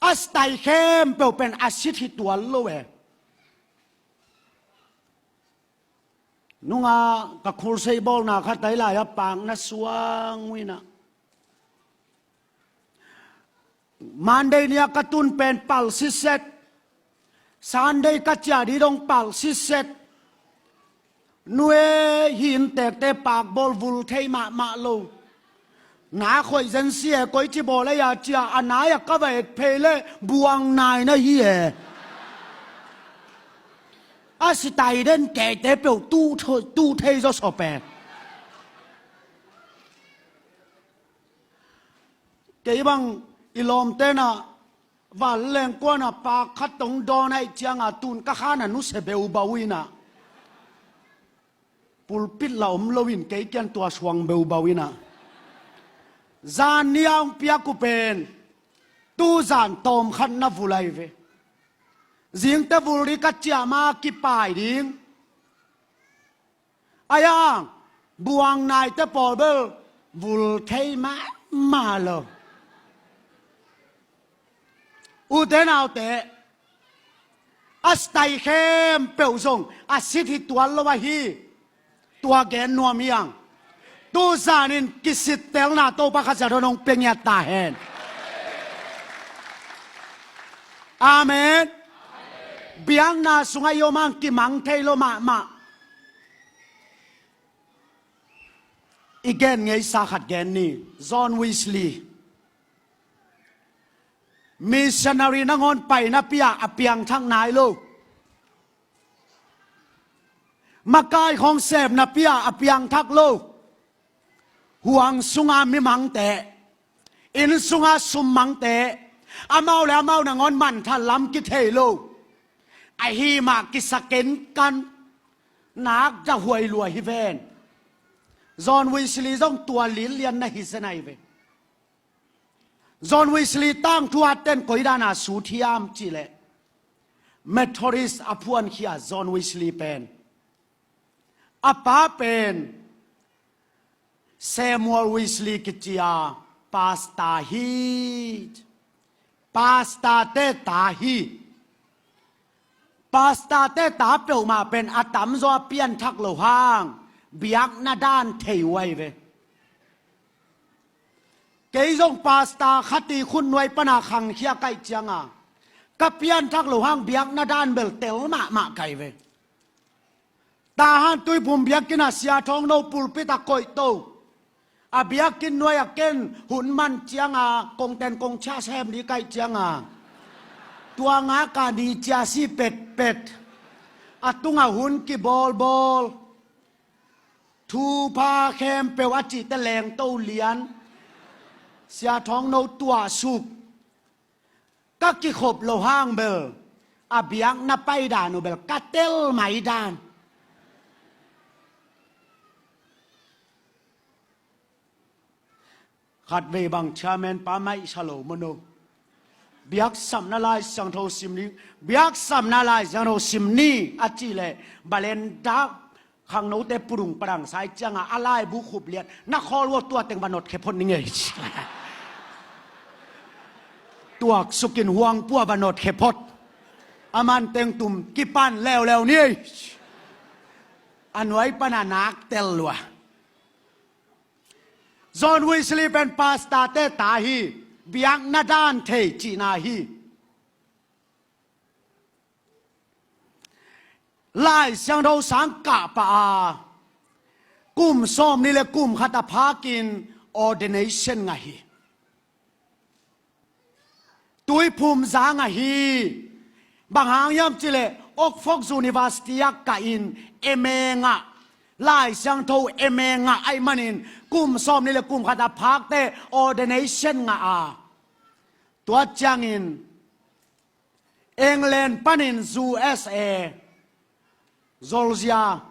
a style khempeuh pen a sit hi tuan lo e. Nunga ka khursei bawlna khat ai lai a pakna suang uh inah Monday ni-a ka tun pen palh sitset. Sunday ka ciah dih dong palh sitset. Nue hi inntekte pakbawl vul thei mahmah lo. Na khoih zen si e, koici bawl ei a cia a nai a ka va et phei le buang nai na hi e. A sitai den keite peuh tuh tho-, tuh thei zaw sawp e. Kei bang i lawmte na vanleng kuana pak khat tong dawn aih cianga tun ka khan a nuse beubau inah pulpit la om loin kei kian tua suang beubau inah zan ni a hong piak uh pen tuzan tawm khat na vul ahi ve. Zingte vul dih ka ciah ma kipai ding. Ahi hang buang naite pawl bel vul thei mahmah lo. Ute naute, a style khempeuh zong a sit hi tuan lo ahi. Tua gen nuam hi hang. Tuzanin kisittelna Topa Kha Siangtho in hong pia ngiat ta hen. Amen. Biakna sungah i om hang kimang thei lo mahmah. I gen ngeisa khat gen ni. John Wesley. Missionary nangawn painapi-ah a piangthak nai lo. Makai khong sepnapi-ah a piangthak lo. Huang sunga mimangte, inn sunga summangte, amau le amau nangawn manthat lam kithei lo. Ahi mah kisa kenkan nak dahuai lua hi ven. John Wesley zong tua lilian na hi zen ahi ve. John Wesley tangthu atten koi dana sut hiam cihleh Methodist a phuankhia John Wesley pen a pa pen Samuel Wesley kici a pastor hi. Pastorte ta hi. Pastorte ta peuhmah pen a tamzaw a pianthak lo hang biakna dan thei uh ahi ve. Kei zong pastor khat i khutnuai pana khangkhia kaih cianga ka pianthak lo hang biakna dan bel tel mahmah kai ve. Tahan Tuiphum biakinn ah Sia Thawng No pulpit a koihto a biakinn nuai a ken hun man cianga kongten kongcia sem dih kaih cianga tua ngaka ni cia si petpet a tunga hun kibawlbawl thupha khempeuh a cihte lengto lian Sia Thawng No tuahsuk ka kikhop lo hang bel a biakna paidan uh bel ka tel maidan. Khatvei bang chairman pa maihsa lo mano. Biaksapna Lai Siangtho sim ni. Biaksapna Lai Siangtho sim ni a cihleh balenda khangnote pudung padang sai cianga a laibu khup lian na khawl uh a tua teng va notkhia phot ni ngei. Tuaksukin huang pua va notkhia phot. A man teng tum kipan leuleu ni. A nuai pana nak tel lua. John Wesley pen pastorte ta hi. Biakna dan thei cihna hi. Lai Siangtho sang kah pah a kum sawm ni le kum khat a phakin ordination ngah hi. Tuiphum za ngah hi. Bang hang hiam cihleh Oxford University ah kahin M A ngah, Lai Siangtho M A ngah aih manin kum sawm ni le kum khat a phakte ordination ngah a tua ciangin England panin U S A Georgia,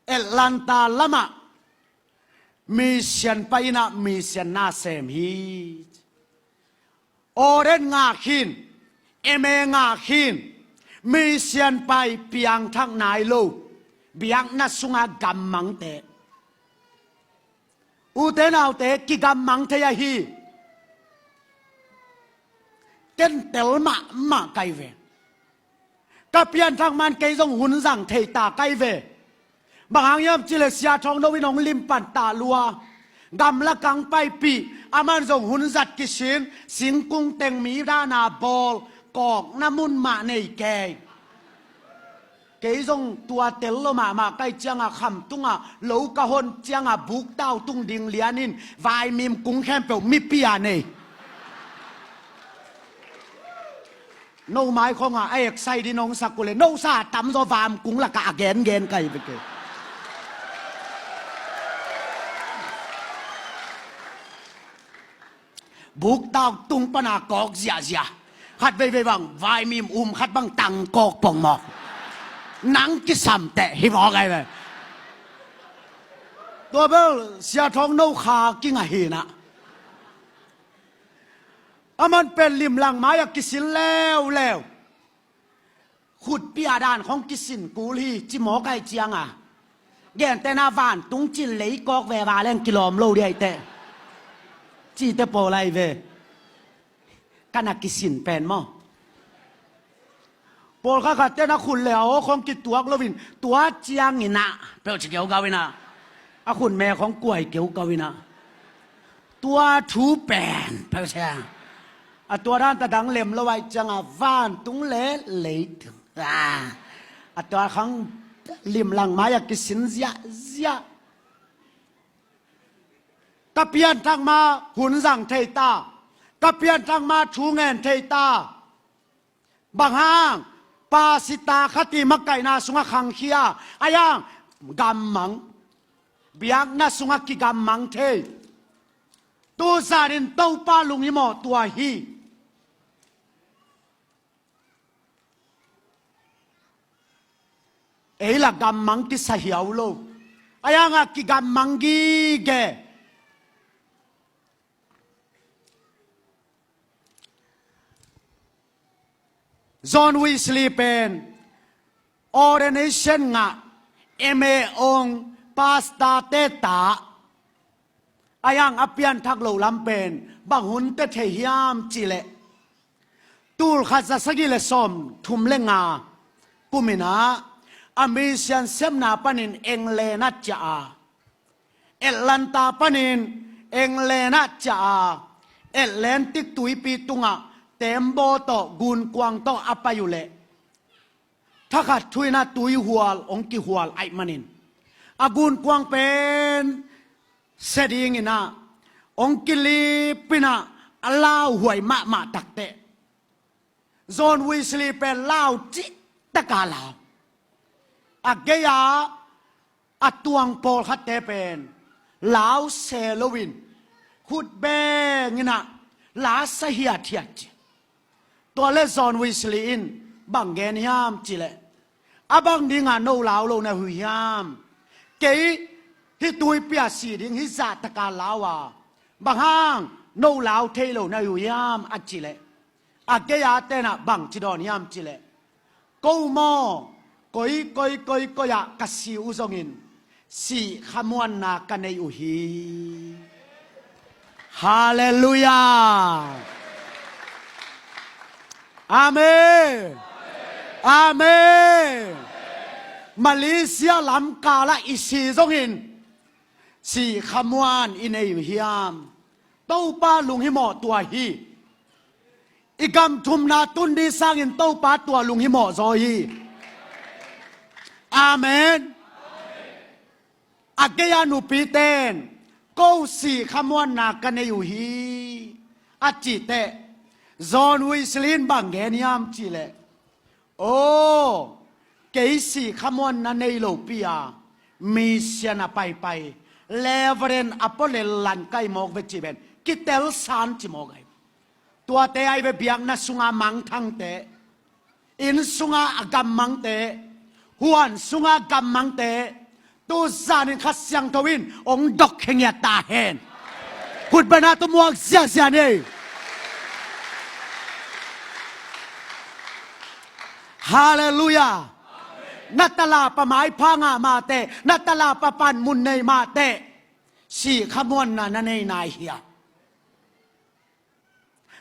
Atlanta lamah mission pai in ah mission na sem hi. Ordain ngah khin, M A ngah khin, mission pai, piangthak nai lo, biakna sunga gammangte. Ute naute, kigammang thei ahi. Ken tel mahmah kai ve. Ka pianthak man kei zong hun zang thei ta kai ve. Bang hang hiam cih leh Sia Thawng No in hong limpan ta lua. Gamla kang paipih, aman zong hun zat kisin, singkung teng mi dana bawl, kawkna mun mah nei kei. Kei zong tua tel lo mahmah kai cianga, khamtunga lo ka hon cianga, buktau tung ding lianin vaimim kung khempeuh mipi a nei. No mai khonga a excited in hong sak uh leh, no sa tamzaw vam kung lakah a gengen kai ve kei. Buktau tung pana kawk ziahziah. Khat veivei bang vaimim um, khat bang tang kawk pongmawk. Nang kisam teh hi mawk ai ve. Tua bel Sia Thawng No kha kingah hinah. Aman pen limlang mai-ah kisin leuleu. Khutpi a dan khong kisin kul hi, ci mawk ai cianga. Gentehna vantung cin leikawk veva leng kilawm lo diaiteh. Cite pawl ai ve. Kana kisin pen maw. Pawlkhat khatte na khut le a aw khong kituak loin, tua cianginah peuh ci keugau inah. A khut me khong kuai keugau inah. Tua thu pen peuh cia. A tua dan ta dang lem lo ai cianga, vantung le leitung. Ah. A tua khang limlang mai-ah kisin ziahziah. Ka pianthak ma hun zang thei ta. Ka pianthak ma thu ngen thei ta. Bang hang, pasita khat i makaihna sungah khangkhia, a yang gammang, biakna sungah kigammang thei. Tu zanin Topa lunghimawh tua hi. Ei la gammang kisa hiau lo. A yangah kigammang gige. John Wesley pen ordination ngah, M A ong, pastor te ta. A yang a pianthak lo lam pen bang hun te thei hiam cih leh, tul khat za sagih le sawm thum le nga kuminah a mission sepna panin England ah ciah a, Atlanta panin England ah ciah a, Atlantic tuipi tungah tembaw tawh, gunkuang tawh a pai uh leh, thakhat thuinah tuihual hong kihual aih manin, a gunkuang pen sia dinginah hong kilipinah a lauhuai mahmah takteh, John Wesley pen lau cihtaka lau. A gei-a a tuang pawlkhatte pen lau se loin, khut benginah la sa hiathiat ci. Tua le John Wesley in bang gen hiam cih leh, a bang dingah no lau lo na hi uh hiam? Kei hih tuipi ah si ding hih zahtaka lau a, bang hang no lau thei lo na hi uh hiam a cih leh, a gei-a tenah bang ci dawn hiam cih leh, ko maw, koi koi koi koi ah ka si uh zongin sih khamuanna ka nei uh hi. Halleluiah. Amen. Amen. Malaysia lamkalah i si zongin sih khamuan i nei uh hiam? Topa lunghimawh tua hi. I gam thumna tun ding sangin Topa tua lunghimawh zaw hi. Amen. A gei-a nupiten, ko sih khamuanna ka nei uh hi a cihteh, John Wesley in bang gen hiam cih leh, aw, kei sih khamuanna nei lopi a mission a paipai Reverend Apo Lel Lan kai mawk ve cih pen kitel san ci mawk ai. Tuate ai ve biakna sunga mangthangte, inn sunga a gammangte, Huan sunga gammangte, tu zanin Kha Siangtho in hong dok khe ngiat ta hen. Khut beng a tawh muak ziahziah ni. Halleluiah. Na talapa maipha ngah mahteh, na talapa panmun nei mahteh, sih khamuanna na nei nai hiam?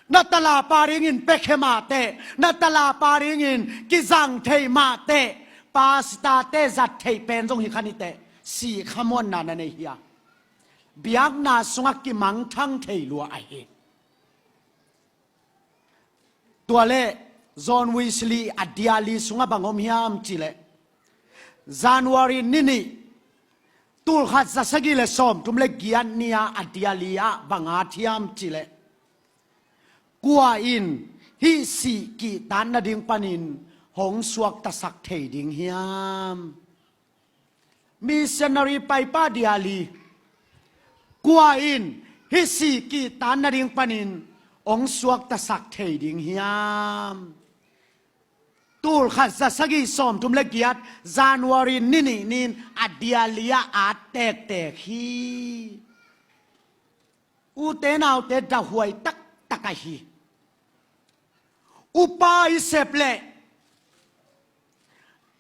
Na talapa dingin piakhia mahteh, na talapa dingin kizang thei mahteh, pastor-te zat theih pen zong hi kha ni teh, sih khamuanna na nei hiam? Biakna sungah kimangthang thei lua ahi. Tua leh John Wesley a diali sungah bang om hiam cih leh, January ni nih, tulkhat za sagih le sawmthum le giat ni-a a diali ah bang at hiam cih leh, kua in hih sih kihtak nading panin hong suaktasak thei ding hiam? Missionary paipa diali, kua in hih sih kihtak nading panin hong suaktasak thei ding hiam? Tulkhat za sagih sawmthum le giat, January ni nih ni-in a diali ah at tektek hi. Ute naute, dahuai taktak ahi. Upa i sep leh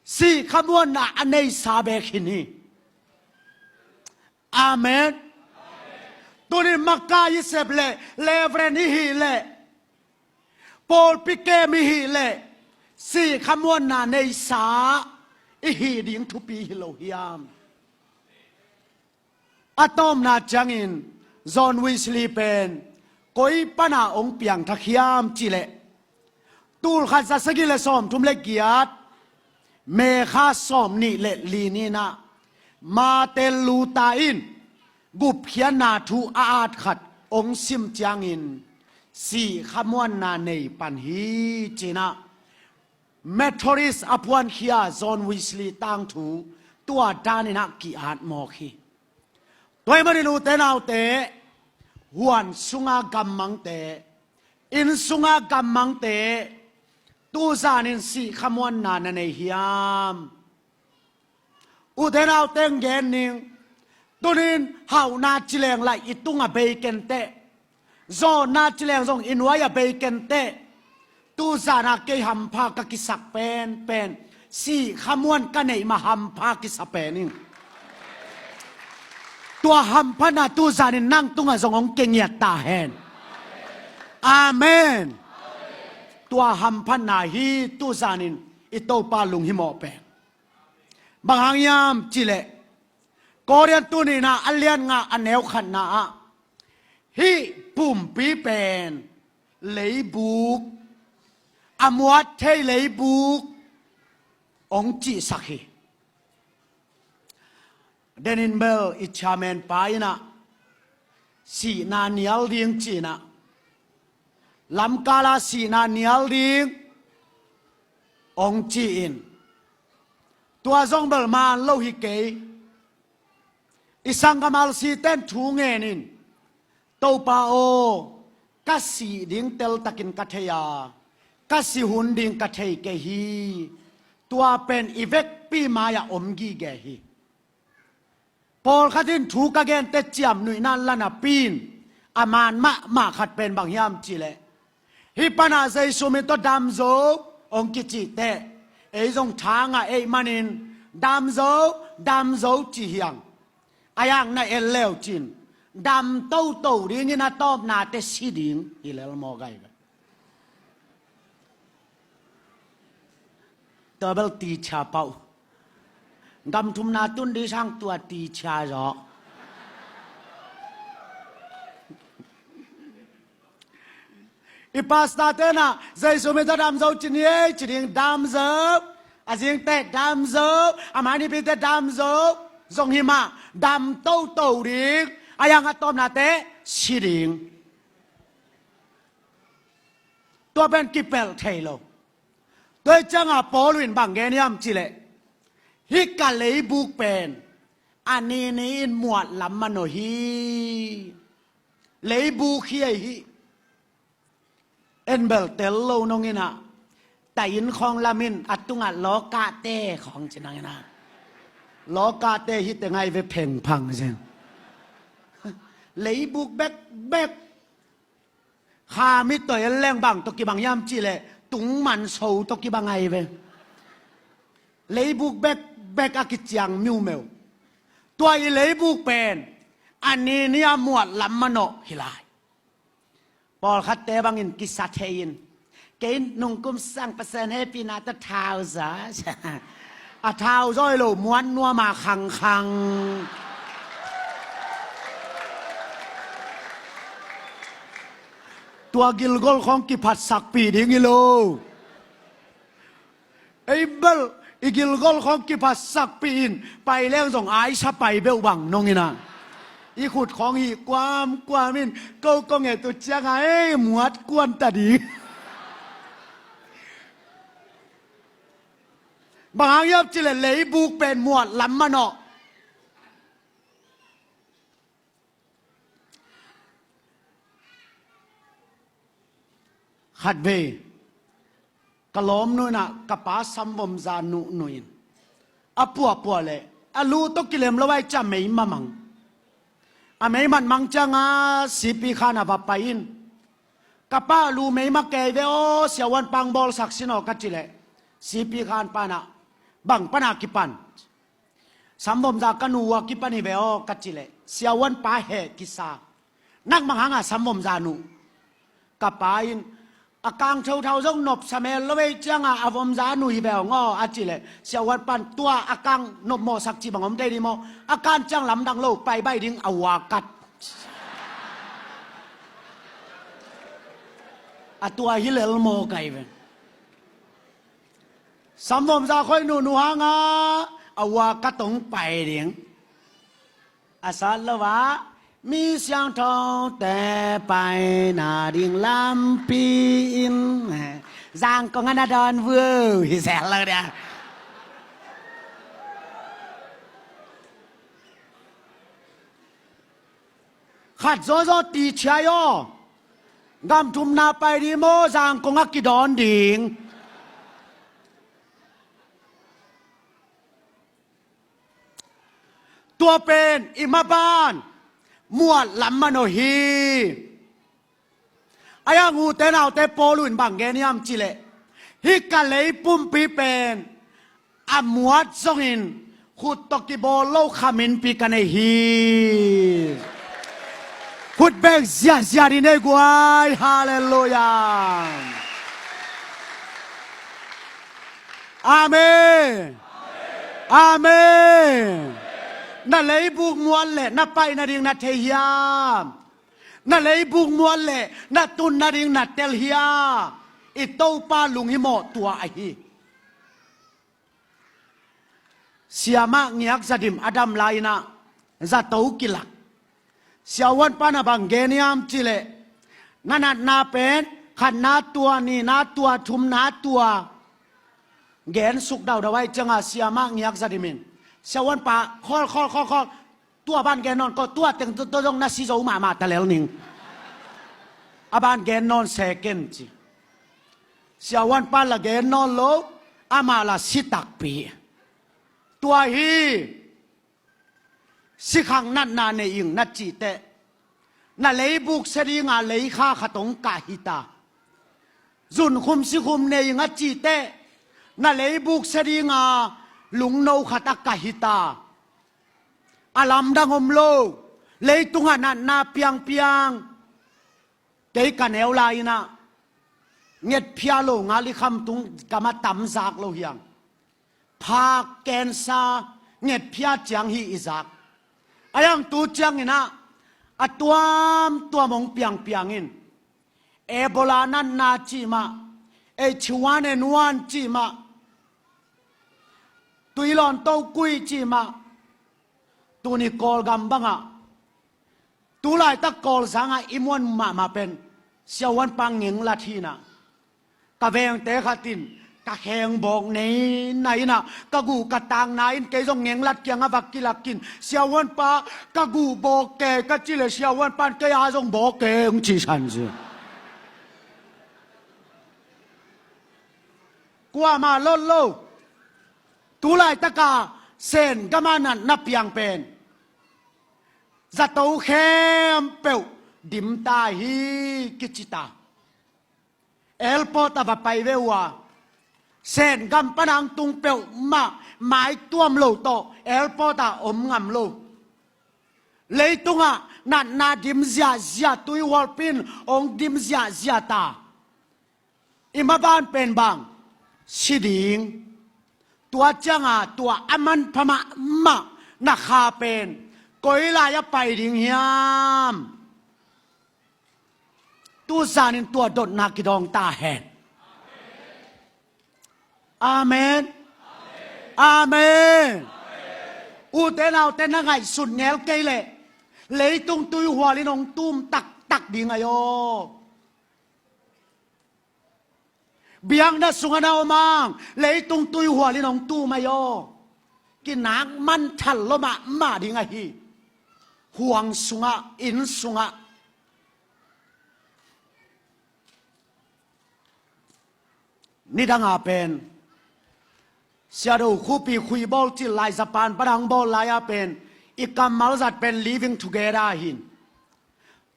sih khamuanna a neisa bek hi ni. Amen. Tuni-in makai i sep leh, Reverend i hih leh, pawlpi kem i hih leh, sih khamuanna neisa i hih ding thupi hi lo hiam? A tawpna ciangin John Wesley pen koi pana hong piangthak hiam cih leh, tulkhat za sagih le sawmthum le giat, May kha sawmnih le li ni-in ah, Martin Luther in gupkhiatna thu a at khat hong sim ciangin, sih khamuanna nei pan hi ci-in ah, Methodist a phuankhia John Wesley tangthu tua danin ah ki-at mawk hi. Tua ahih manin ute naute, huan sunga gammangte, inn sunga gammangte, tu zanin sih khamuanna na nei hiam? Ute naute, gen ning. Tuni-in hauhna ci leng lai i tungah bei kenteh, zawhna ci leng zong i nuai-ah bei kenteh, tu zan-a kei hampha ka kisak penpen, sih khamuan ka neih mah hampha kisa pen ing. Tua hamphatna tu zanin nang tungah zong hong kia ngiat ta hen. Amen. Tua hamphatna hi tu zanin i Topa lunghimawh pen. Bang hang hiam cih leh, Korin tu nihna a lian nga a neu khatna ah, hih pumpi pen leibuk, a muat thei leibuk hong cihsak hi. Denin bel i chairman pa in ah, sihna nial ding ci-in ah, lamkal a sihna nial ding hong ci-in, tua zong bel man lo hi kei. I sanggam Alsi ten thu ngen in, Topa aw, ka sih ding teltakin ka thei a, ka si hun ding ka thei kei hi. Tua pen i vekpi mai-ah om gige hi. Pawlkhat in thu ka gente ciamnuihna la napi-in a man mahmah khat pen bang hiam cih leh, hih panah Jesu min tawh dam zo hong kicih teh, ei zong tha ngah ahih manin, dam zo, dam zo ci hi hang. A yang na en le uh cin, dam toto dingin a tawpna teh si ding hi lel maw, gai ve. Tua bel teacher pah uh. Gam thumna tun ding sang tua teacher zaw. I pastor ten ah, Jesu min tawh dam zo ci ni ei ci ding, dam zo. A zing teh dam zo. A mai nipi teh dam zo. Zong hi mah, dam toto ding. A yang a tawpna teh si ding. Tua pen kipelh thei lo. Tua hi ciangah Paul in bang gen hiam cih leh, hih ka leibuk pen a nini in muat lam manawh hi. Leibuk hi ei hi. En bel tel lo nong in ah, Taih inn khawng lamin a tungah lawkahte khawng ci nang ina. Lawkahte hite ngai ve phengphang zen. Leibuk bekbek. Kha mi toy en leng bang tawh kibang hiam cihleh tungman so tawh kibang ai ve. Leibuk bekbek a kiciang miumeu. Tua i leibuk pen a ni ni a muat lam manawh hi lai. Pawlkhatte bangin kisa thei in, kei nungkum sang Pasian hehpihna tawh thau zaw. A thau zaw hi lo, muat nuam a khangkhang. Tua gilgol khawng kiphatsakpih ding hi lo. Ei bel i gilgol khawng kiphatsakpih in, pai leng zong aisa pai beuh bang nong ina. I khut khawng hih kuamkuam in, ko kong et uh cianga ei muat kuan ta ding. Bang hang hiam cihleh leibuk pen muat lam manawh. Khatvei ka lawmnu inah ka pa samvomza nuhnuh in a puahpuah leh a lu tawh kilem lo ai ciah mei mamang. A mei matmang cianga sipi khan a va pai in, ka pa lu mei ma kei ve aw, siavuan pang bawlsak sin aw ka cih leh, sipi khan panah bang pana kipan? Samvomza ka nu uh a kipan hi ve aw ka cih leh, siavuan pa heh kisa. Nakmang hanga samvomza nuh? Ka pa in a kang thothau zong nopsa mel lo ei cianga a vomza nuh hi ve aw ngaw a cih leh, siavuan pan tua a kang nopmawhsak cih bang om tei dih maw? A kan ciang lamdang lo, paibai ding a uakat. A tua hi lel maw kai ve. Samvomza khoih nuhnuh hanga a uakat hong pai ding. A sat lo ah mi siangthote paina ding lampi in, zangkong a na dawn veu hi zel lo dia. Khat zawzaw ti ciai aw. Gam thumna pai ding maw, zangkong a kidawn ding? Tua pen i maban muat lam manawh hi. A yang ute naute, Paul in bang gen hiam cihleh, hih ka lei pumpi pen a muat zongin khut tawh kibawl lo kha minpi ka nei hi. Khut beng ziahziah dih nei guai. Halleluiah. Amen. Amen. Na leibuk muat leh na paina ding na thei hiam? Na leibuk muat leh na tunna ding na tel hia? I Topa lunghimawh tua ahi. Siamah ngiak zadim a dam lai-inah zato kilak. Siavuan pan a bang gen hiam cihleh, na natna pen khatna tua, nihna tua, thumna tua gen suk daudau ai cianga siamah ngiak zadim in, siavuan pa khawl khawl khawl khawl, tua ban gen nawn ko, tua teng tua zong na si zo mahmah ta lel ning. A ban gen nawn se ken ci. Siavuan pan la gen nawn lo, amah la si takpi. Tua hi. Sikhang natna nei ing na cihteh, na leibuk sia dinga leikha khat hong kah hita. Zunkhum sikhum nei ing a cihteh, na leibuk sia dinga lungno khat a kah hita. A lamdang om lo, leitungah natna piangpiang. Kei ka neu lai-inah ngetphia lo ngal i khamtung gamah tamzak lo hiang. Phak, kensa, ngetphia ciang hi i zak. A yang tu cianginah a tuamtuam hong piangpiang in, Ebola natna cih mah, H one N one cih mah, tuilawn tokui cih mah, tuni Kawlgam bangah, tulaitak Kawlzangah i muan mahmah pen siavuan pa ngenglat hinah. Ka vengte khat in ka khengbawk nei na inah, ka guh ka taakna in kei zong ngenglat kiangah va kilak in, siavuan pa ka guh bawk kei ka cih leh, siavuan pan kei a zong bawk kei hong cihsan zi. Kuamah lot lo. Tu laitaka Sen gama natna piang pen zato khempeuh dimta hi kici ta. Airport ah va pai ve uh a, Sen gam pan a hong tung peuhmah maituam lo tawh airport ah om ngam lo. Leitungah natna dim ziahziah, tuihualpi in hong dim ziahziah ta. I maban pen bang? Si ding. Tua cianga tua a manpha mahmah na kha pen koi lai-ah pai ding hiam? Tu zanin tua dotna kidawng ta hen. Amen. Amen. Ute naute, na ngaihsut ngel kei leh leitung tuihual in hong tum taktak ding ahi aw. Biakna sungah na om ang, leitung tuihual in hong tum ahi aw. Kinak manthal lo mahmah ding ahi. Huang sungah, inn sungah. Nidanga pen Siado Khupi Khuibawl cil lai, Japan pan a hong bawl lai-a pen i kammal zat pen living together hi in.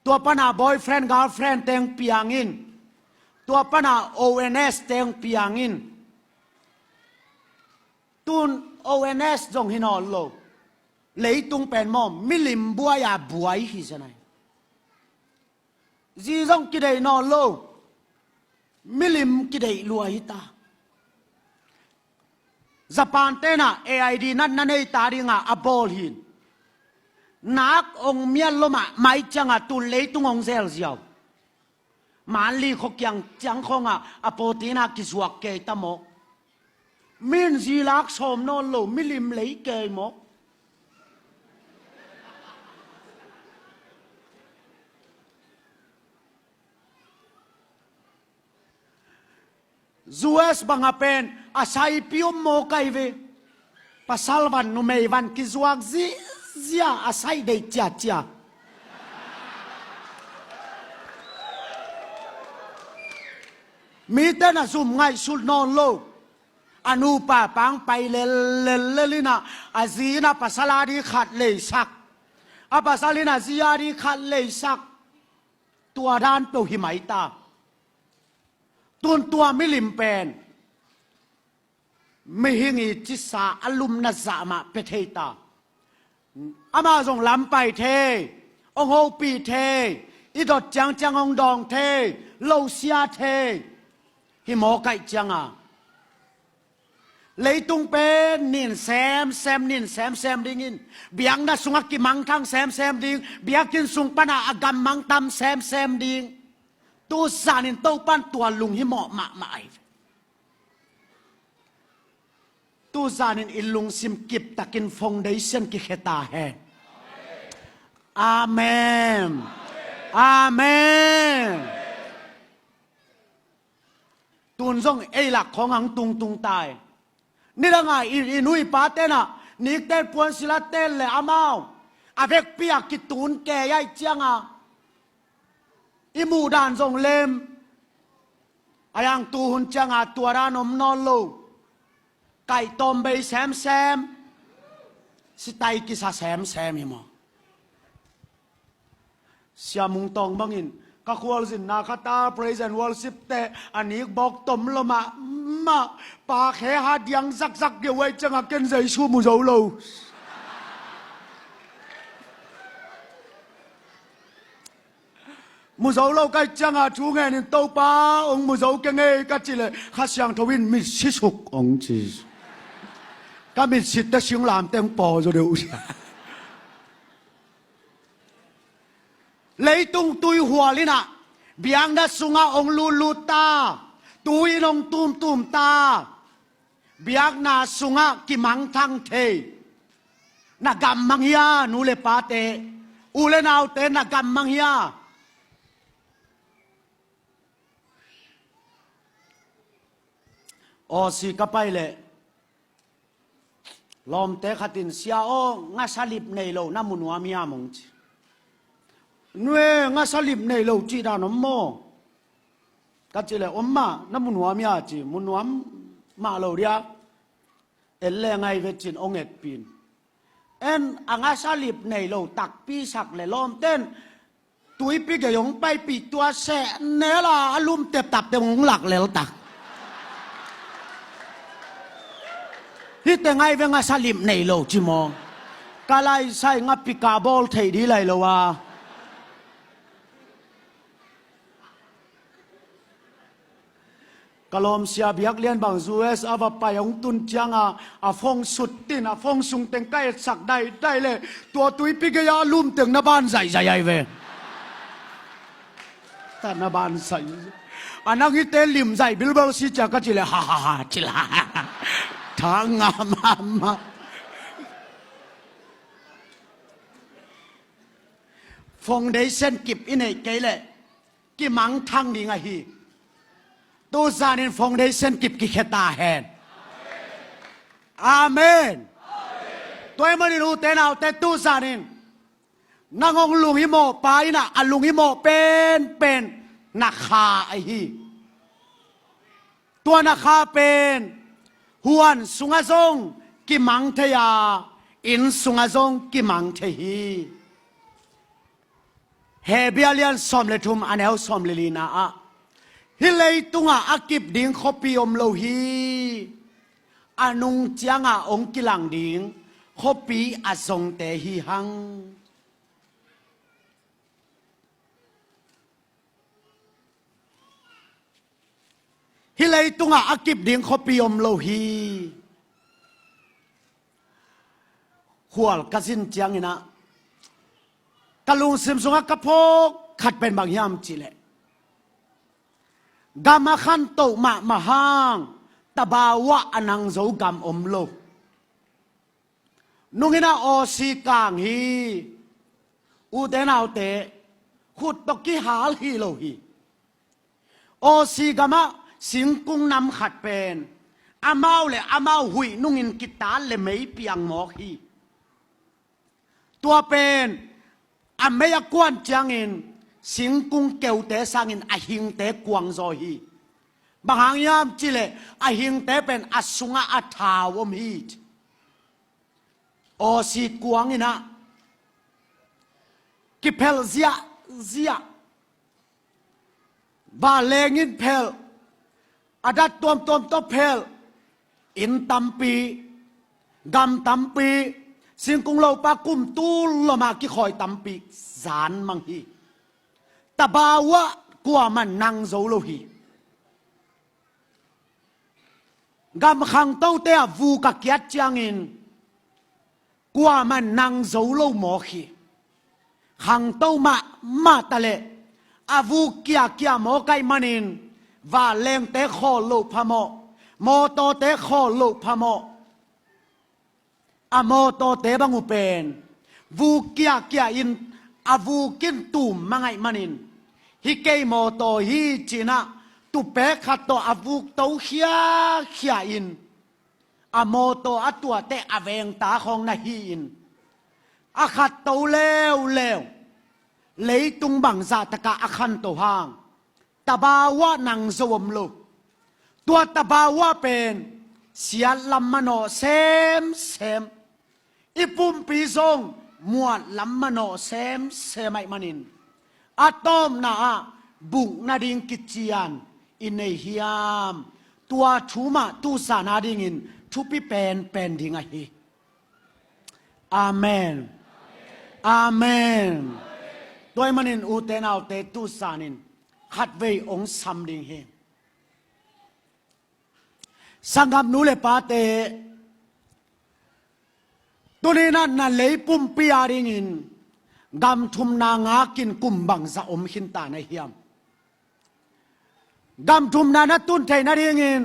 Tua pana boyfriend girlfriend teng piang in. Tua pana O N S teng piang in. Tun O N S zong hi nawn lo. Leitung pen maw, milim buai-a buai hi zen ahi. Zi zong kideih nawn lo. Milim kideih lua hi ta. Japan tenah A I D natna nei ta dinga a bawl hi in. Nak ong mial lo mahmah cianga tun leitung ong zelziau. Manli khua kiang ciang khawngah a pawtina kizuak kei ta maw? Min zi lak sawm nawn lo, milim lei kei maw? U S banga pen a saipi om mawk ahi ve. Pasal van numei van kizuak zizia, a sai deih ciacia. Mite na zum ngaihsut nawn lo. A nupa pang pai lellellel inah a zi inah pasal a di khat leisak. A pasal inah zi a di khat leisak. Tua dan peuh hi mai ta. Tun tua milim pen mihing i cisa a lumna zah mah pia thei ta. Amah zong lampai thei, ong hopih thei, i dot ciangciang ong dawng thei, losia thei. Hi mawk aih cianga leitung pen nin semsem, nin semsem dingin, biakna sungah kimangthang semsem ding, biakinn sung pana a gammang tam semsem ding. Tu zanin Topan tua lunghimawh mahmah ahi. Tu zanin i lungsim kiptakin foundation kikhia ta hen. Amen. Amen. Tun zong ei lak khawng ang tungtung tai. Nidanga i, i nu i pa tenah nikten puan sila ten le amau a vekpi a kitun kei aih cianga i muh dan zong lem. A yang tu hun cianga tua dan om nawn lo. Kaih tawm bei semsem. Sitai kisa semsem hi maw? Sia Mung Tawng bangin ka khualzinna khat a praise and worship te a nik bawk tom lo mahmah. Pa khe ha diang zakzak deuh aih cianga ken Jesu mu zo lo. Mu zo lo ka hih cianga thu ngenin Topa ong mu zo kei ing ei ka cih leh Kha Siangtho in mitsi suk ong ci. Ka mitsi te singlamteh ong paw zaw deuh. Leitung tuihual inah biakna sungah ong lutlut ta, tu-in ong tumtum ta. Biakna sungah kimangthang thei. Na gammang hia, nu le pate, u le naute, na gammang hia? Aw, si ka pai leh lawmte khatin, "Sia aw, ngasa lip nei lo na mu nuam hiam?" ong ci. "Nue, ngasa lip nei lo cih dan om maw?" ka cih leh, "Om mah, na mu nuam hia?" ci. "Mu nuam, mah lo dia. En le ngai ve cin ong etpin. En a ngasa lip nei lo takpi sak le lawmten tuipi gei ong paipih tua seh nela a lum teptap te ong lak lel tak. Hite ngai ve ngasa lip nei lo ci maw? Ka laisai nga pika bawl thei di lai lo a. Ka lawmsia biaklian bang U S a va pai hong tun cianga a phone sut tin a phone sung teng ka etsak daidai le tua tuipi gei a lum teng na ban zaihzaih ai ve. Ta na ban zaih. A nang hite lim zaih bilbel si cia ka ci le ha ha ha ci la. Thang nga mama. Foundation kip i neih kei leh kimangthang ding ahi. Tuzanin foundation kip kikhia ta hen. Amen. Tua ahih manin ute naute tuzanin nang hong lunghimawh pa in ah a lunghimawh penpen na kha ahi. Tua na kha pen huan sungah zong kimang thei a, inn sungah zong kimang thei hi. Hebru lian sawm le thum a neu sawm le lina ah hih leitungah a kip ding khuapi om lo hi. A nung ciangah hong kilang ding khuapi a zongte hi hang. Hih leitungah a kip ding khuapi om lo hi. Khual ka zin ciangin ah ka lungsim sungah ka phawk khat pen bang hiam cihleh gam a khantoh mahmah hang tabau ah a nang zo gam om lo. Nungin ah Aussie kang hi. Ute naute khut tawh kihal hi lo hi. Aussie gamah singkung nam khat pen amau le amau huih nungin kital le mei piang mawk hi. Tua pen a mei a kuan ciangin singkung keute sangin a hingte kuang zaw hi. Bang hang hiam cihleh a hingte pen a sungah a thau om hi. Aussie kuang in ah kiphelh ziahziah. Vanleng in phelh, a dat tuamtuam tawh phelh, inn tampi, gam tampi, singkung lopa kum tul lawmah kikhawi tampi zan mang hi. Tabau ah kuaman nang zo lo hi. Gam khangtote ah vuk a kiat ciangin kuaman nang zo lo mawk hi. Khangto mahmah taleh a vuk kiakia mawk ahih manin vanlengte khawl loh phamawh, mawtawte khawl loh phamawh. A mawtawte bang uh pen vuk kiakia in a vuk in tum mang ahih manin hih kei mawtaw hi ci-in ah tupek khat tawh a vuk to khiakhia in a mawtaw a tuate a vengta khawng na hi-in a khat to leuleu. Leitung bangzah takah a khanto hang tabau ah nang zo om lo. Tua tabau ah pen siatlam manawh semsem. I pumpi zong muatlam manawh semsem ahih manin a tawpna ah buk nading kician i nei hiam? Tua thu mah tuzan adingin thupi penpen ding ahi. Amen. Amen. Tua ahih manin ute naute tuzanin khatvei ong sam ding hi. Sanggam nu le pate, tuni-in ah na lei pumpi adingin gam thumna ngakin kum bangzah om khinta na hiam? Gam thumna na tun theih nadingin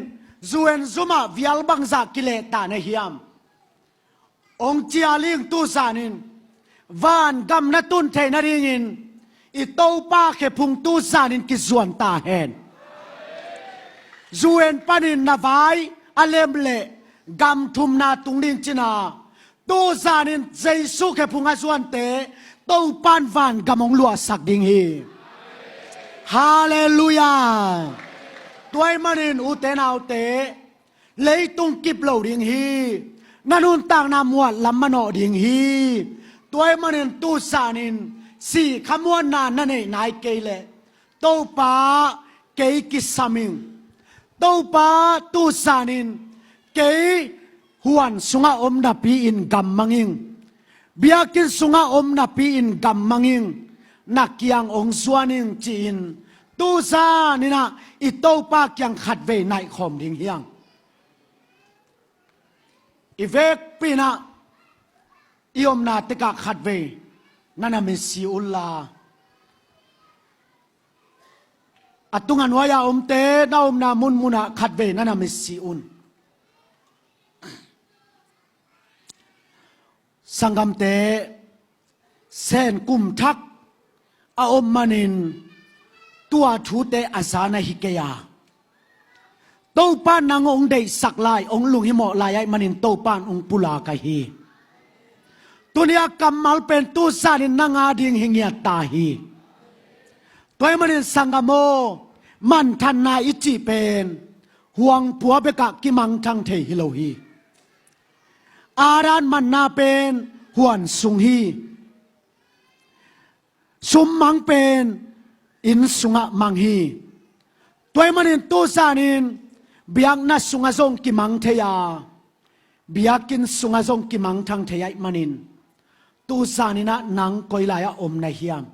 zuenzumah vial bangzah kilehta na hiam? Ong cial ing tuzanin vangam na tun theih nadingin i Topa khephung tuzanin kizuan ta hen. Zu en panin na vai a lem leh gam thumna tung ding cina tuzanin Jesu khephung a zuante Topan vangam ong luahsak ding hi. Halleluiah. Tua ahih manin ute naute, Leitung kip lo ding hi. Na nuntakna muat lam manawh ding hi. Tua ahih manin tu zanin sikha muanna na neih nai kei leh, Topa, kei kisam ing. Topa, tu zanin kei huan sungah om napi-in gammang ing. Biakinn sungah om napi-in gammang ing. Na kiang hong zuan ing ci-in tu zanin ah i Topa kiang khatvei naihkhawm ding hi hang. I vekpi-in ah i omna tekah khatvei na na misi unla, a tunga nuai-a omte na omna munmunah khatvei na na misi un. Sanggamte, Sen kum thak a om manin tua thute a za na hi kei a, Topa nang hong deihsak lai, hong lunghimawh lai ahih manin Topa in hong pulak ahi hi. Tuni a kammal pen tu zanin nang a ding hi ngiat ta hi. Tua ahih manin sanggam aw, manthanna i cih pen huangpua bekah kimangthang thei hi lo hi. Adam manna pen huan sung hi. Sum mang pen inn sungah mang hi. Tua ahih manin tu zanin biakna sungah zong kimang thei a, biakinn sungah zong kimangthang thei ahih manin tu zanin ah nang koi lai-ah om na hiam?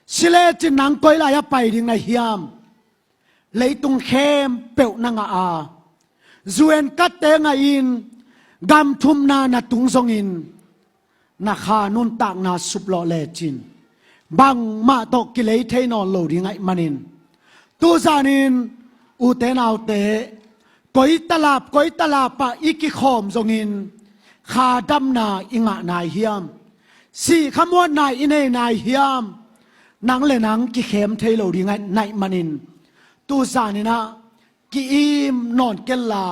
Si lecin nang koi lai-ah pai ding na hiam? Leitung khempeuh na ngah a, U N card-te ngahin gam thumna na tung zongin na kha nuntakna suplawh lecin bangmah tawh kilei thei nawn lo ding ahih manin tu zanin ute naute, koi talap koi talap ah i kikhawm zongin kha damna i ngah nai hiam? Sikha muanna i nei nai hiam? Nang le nang kikhem thei lo ding ahih manin tu zanin ah ki-im nawn kenla,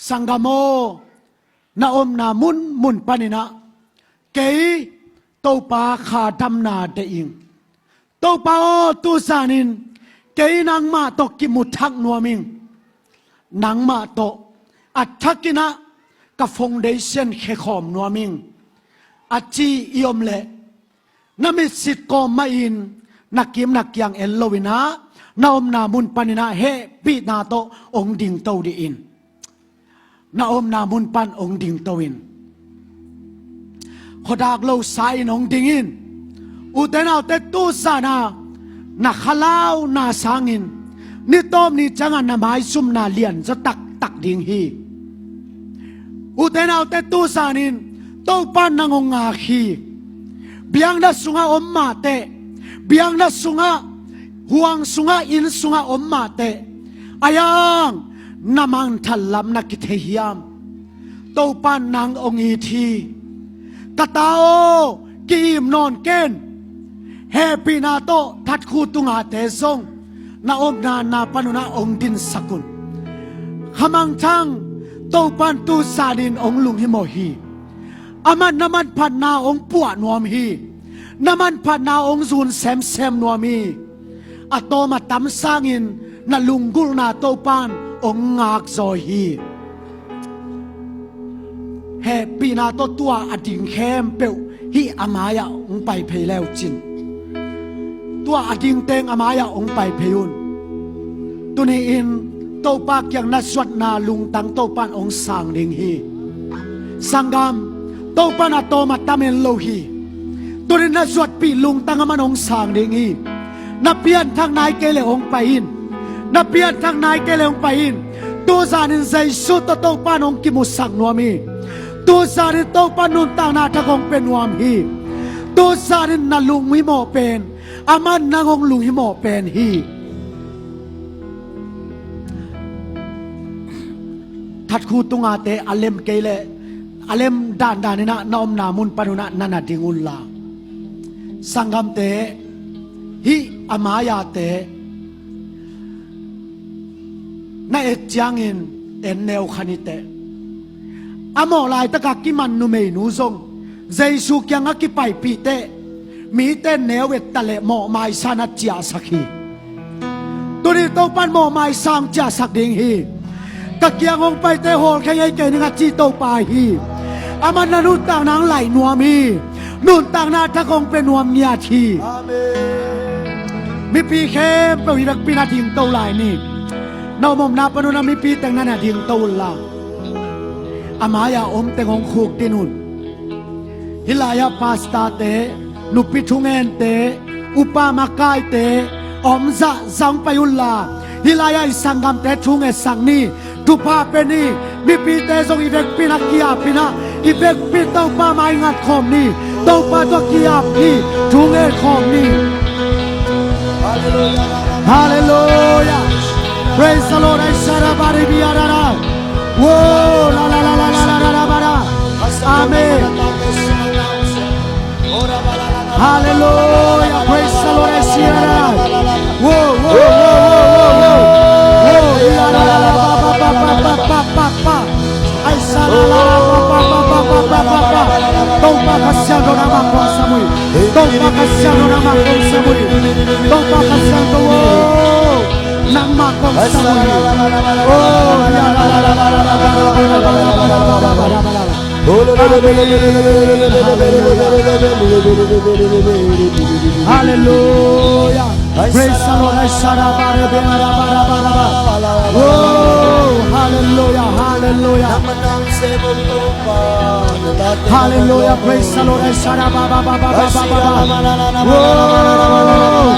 sanggam aw, na omna munmun panin ah kei Topa kha damna deih ing. Topa aw, tu zanin kei nangmah tawh kimu thak nuam ing. Nangmah tawh a thakin ah ka foundation khekhawm nuam ing, a ci i om leh, na mitsit kawm mahin na kim na kiang en loin ah na omna mun panin ah hehpihna tawh hong dingto dih in. Na omna mun pan hong dingto in. Khuadak losa in hong ding in. Ute naute, tu zan a na khalauna sangin ni tawp ni ciangah na maizumna lianzaw taktak ding hi. Ute naute, tu zanin Topa in nang hong ngak hi. Biakna sungah om mahteh, biakna sungah, huang sungah, inn sungah om mahteh, a hiang na mangthang lam na kithei hiam? Topa in nang hong it hi. Ka ta aw, ki-im nawn ken. Hehpihna tawh thatkhu tungate zong na omna na panun ah hong dinsak un. Khamangthang, Topa in tu zanin hong lunghimawh hi. Amah in na manphatna hong puah nuam hi. Na manphatna hong zun semsem nuam hi. A tawm a tam sangin na lunggulhna Topa in hong ngakzaw hi. Hehpihna tawh tua a ding khempeuh hih a mai-ah hong pai phei le uh cin. Tua a ding teng a mai-ah hong pai phei un. Tuni-in Topa kiang na zuatna lungtang Topa in hong sang ding hi. Sanggam, Topa in a tawm a tam en lo hi. Tuni-in na zuatpih lungtang amah in hong sang ding hi. Na pianthak nai kei leh hong pai in. Na pianthak nai kei leh hong pai in. Tu zanin Jesu tawh Topa in hong kimusak nuam hi. Tu zanin Topa in nuntakna thak hong pia nuam hi. Tu zanin na lunghimawh pen, amah in nang hong lunghimawh pen hi. Thatkhu tungate a lem kei leh a lem dandan in ah na omna mun panun ah na na ding unla. Sanggamte, hih a mai-ate na et ciangin en neu kha ni teh. A mawh laitakah kiman numeinu zong Jesu kiangah kipaipih teh, mite neu et ta leh mawhmaisa na ciahsak hi. Tuni Topa in mawhmaisa hong ciahsak ding hi. Ka kiang hong paite hawlkhia ngei kei ning a ci Topa hi. Aman na nuntakna hong laih nuam hi. Nuntakna thak hong pia nuam ngiat hi. Mipi khempeuh hi vekpi na dingto lai ni. Na omomna panun a mipi teng na na dingto unla, a mai-a om teng hong khukdin un. Hih lai-ah pastorte, nupi thungente, upa makaite, omzah zang pai unla, hih lai-ah i sanggamte thungetsak ni. Thupha pe ni. Mipite zong i vekpi na ki-apin ah, i vekpi Topa mai ngat khawm ni. Topa tua ki-ap ni. Thunget khawm ni. Hallelujah. Praise the Lord. Amen. Hallelujah. Praise the Lord. Amen. Topa Kha Siangtho nangmah kong sam uh hi. Topa Kha Siangtho nangmah kong sam uh hi. Topa Kha Siangtho aw, nangmah kong sam uh hi. Hallelujah. Praise the Lord. Oh, hallelujah, hallelujah. Hallelujah, praise the Lord. Oh,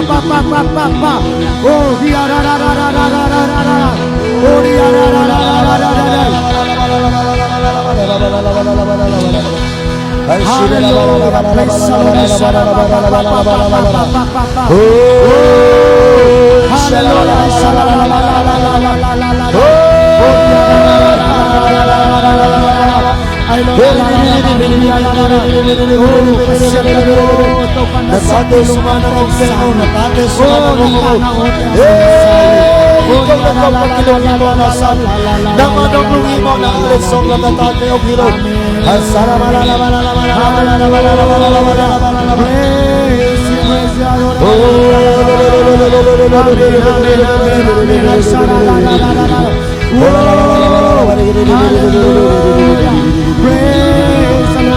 hallelujah. Hallelujah. Praise the Lord. Oh,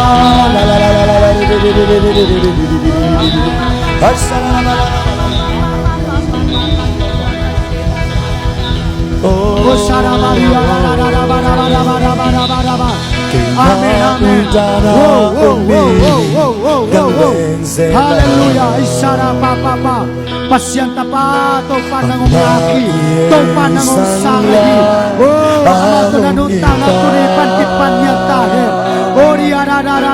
hallelujah. Praise the Lord. Oh, hallelujah. Amen, amen. Whoa, whoa, whoa. Hallelujah. Ishara pa pa pa. Pasian Tapa, Topa nang hong lak hi. Topa nang hong sang hi. Oh, amah tawh na nuntakna tuni pan kipan ngiat ta hen. Oh, di a da da da.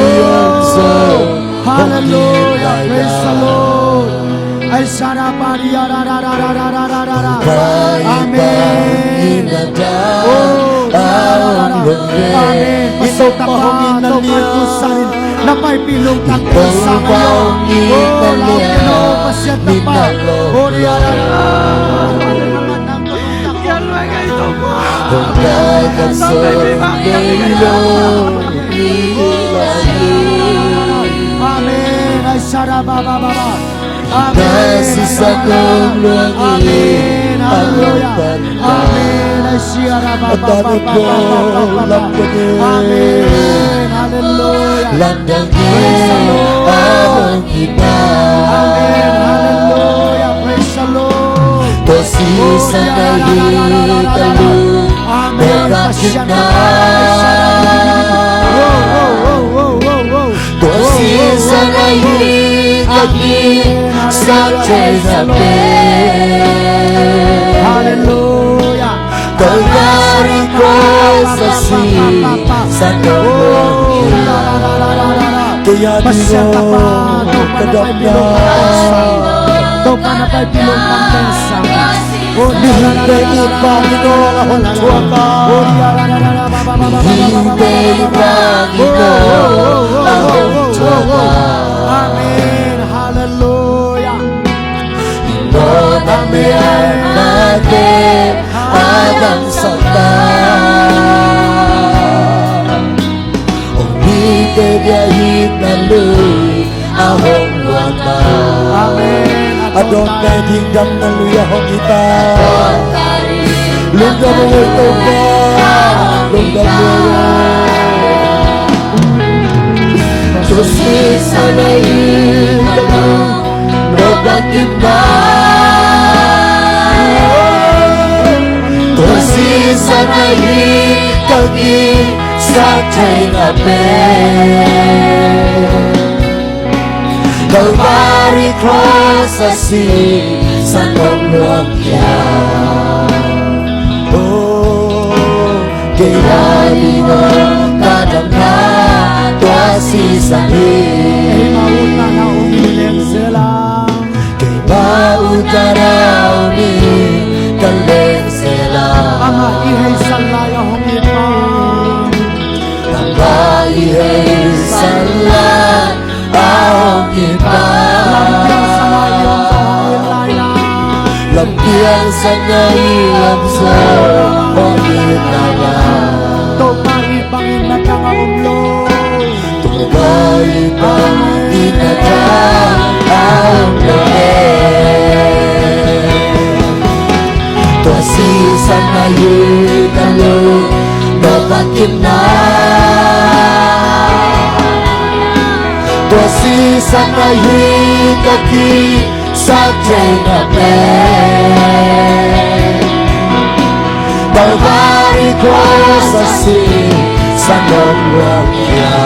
Oh, hallelujah. Praise the Lord. Amen. Oh, amen. Pasian Tapa, Topa Khusain, na paipih lungtang teng sang ahi. Oh, lau ken oh, Pasian Tapa. Oh, di a da da. Amen. Amen. Amen. Amen. Hallelujah. Amen. Amen. Hallelujah. Praise the Lord. Amen. Hallelujah. Praise the Lord. Amen. Pasian Tapa. Whoa, whoa, whoa. Tua season ahi a kingsak thei zaw pen. Hallelujah. Calvary Cross a season. Kei a ding aw ka dam na. Mihingte i pa min aw a hong thuak a. Mihingte i pa min aw a hong thuak a. Amen. Hallelujah. I mawhna melnate a damsak ta. Ong mite Hih na lui a hong luang ta. Amen. A dawnte ding damna lui a hong hi ta. Lungdam ung ei Topa. Lungdam ung ei. Tua sisan ahi ka lungdam a kipna. Tua sisan ahi ka ki sa thei na pe. Calvary cross a sisan hong luang khia. Oh, kei a ding aw ka damna tua sisan hi. Ei ma utna na hong hi leng sela. Keimah utna na hong hi ka leng sela. Amah i heisan lai a hong hi pa. Amah i heisan lai a hong hi pa. Lampiang sang a i om zaw hong hi lai na. Lampiang sang a i om zaw hong hi lai na. Topa i bangin na dang a om lo. Tua i bangin na dang a om lo e. Tua sisan ahi ka lungdam a kipna. Tua sisan ahi ka ki sa thei na pe. Calvary cross a sisan hong luang khia.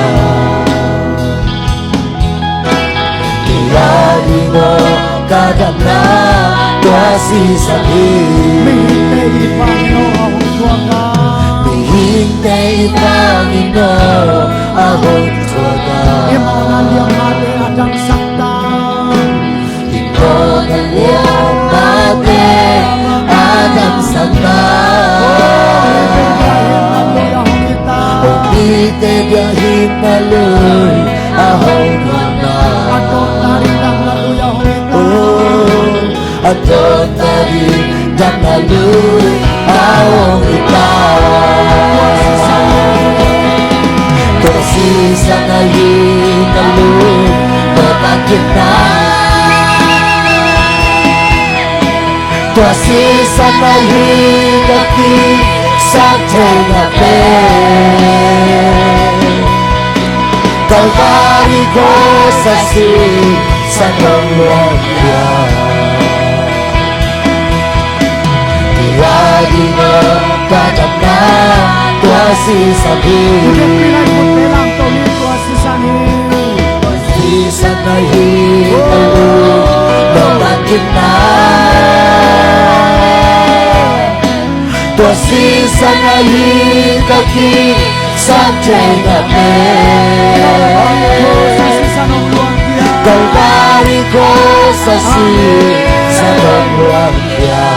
Kei a ding aw ka damna tua sisan hi. Mihingte i pangin aw a hong thuak a. Mihingte i pangin aw a hong thuak a. I mawhna liammaite a damsak ta. I mawhna liammaite a damsak ta. Hong mite biakinnna lui a hong luang ta. Oh, a dawnte ding damna lui a hong hi ta. Tua sisan ahi ka lungdam a kipna. Tua sisan ahi ka ki sa thei na pe. Calvary cross a sisan hong luang khia. Kei a ding aw ka damna tua sisan hi. Tua sisan ahi ka lungdam a kipna. Tua sisan ahi ka ki sa thei na pe. Calvary cross a sisan hong luang khia.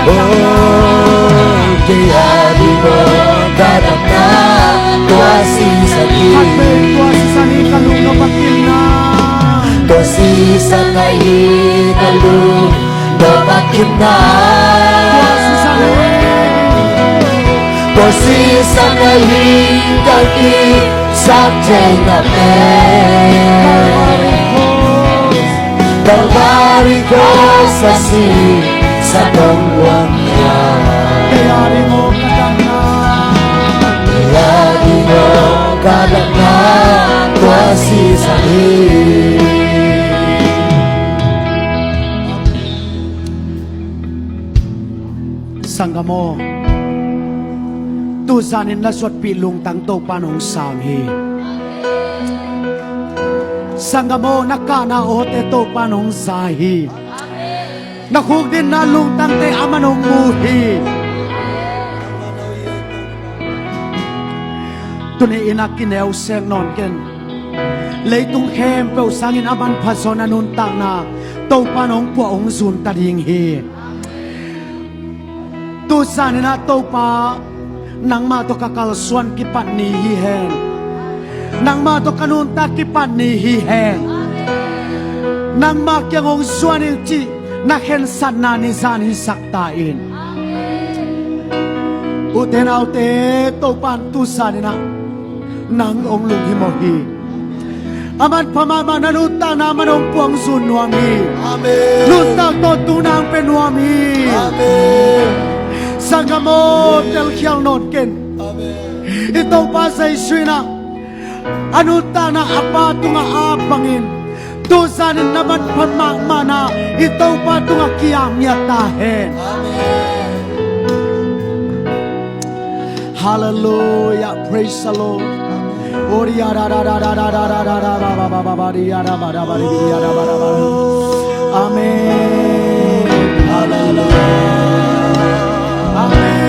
Oh, kei a ding aw ka damna tua sisan hi. Tua sisan ahi ka lungdam a kipna. Tua sisan ahi ka lungdam a kipna. Tua sisan ahi ka ki sa thei na pe. Calvary cross a sisan hong luang khia. Kei a ding aw ka damna. Kei a ding aw ka damna tua sisan hi. Sanggam aw, tu zanin na zuatpih lungtang Topa'n hong sang hi. Sanggam aw, na kahna awte Topa'n hong za hi. Na khukdinna lungtangte aman hong mu hi. Tuni-in a kineu sek nawn ken. Leitung khempeuh sangin a manpha zaw na nuntakna Topa'n hong puah hong zun ta ding hi. Tu zanin ah Topa, nangmah tawh ka kalsuan kipat ni hi hen. Nangmah tawh ka nuntak kipat ni hi hen. Nangmah kiang hong zuan ing cih na khensatna ni zan hisak ta in. Ute naute, Topa'n tu zanin ah Nang hong lunghimawh hi. A manpha mahmah na nuntakna man hong puangzun nuam hi. Amen. Nuntak tawh tu nang pia nuam hi. Amen. Sanggam aw, telkhial nawn ken. Amen. I Topa Jesu in ah a nuntakna a Pa tungah a ap bangin, tuzanin na manpha mahmahna i Topa tungah kiam ngiat ta hen. Amen. Hallelujah. Praise the Lord. Amen. Hallelujah. Amen.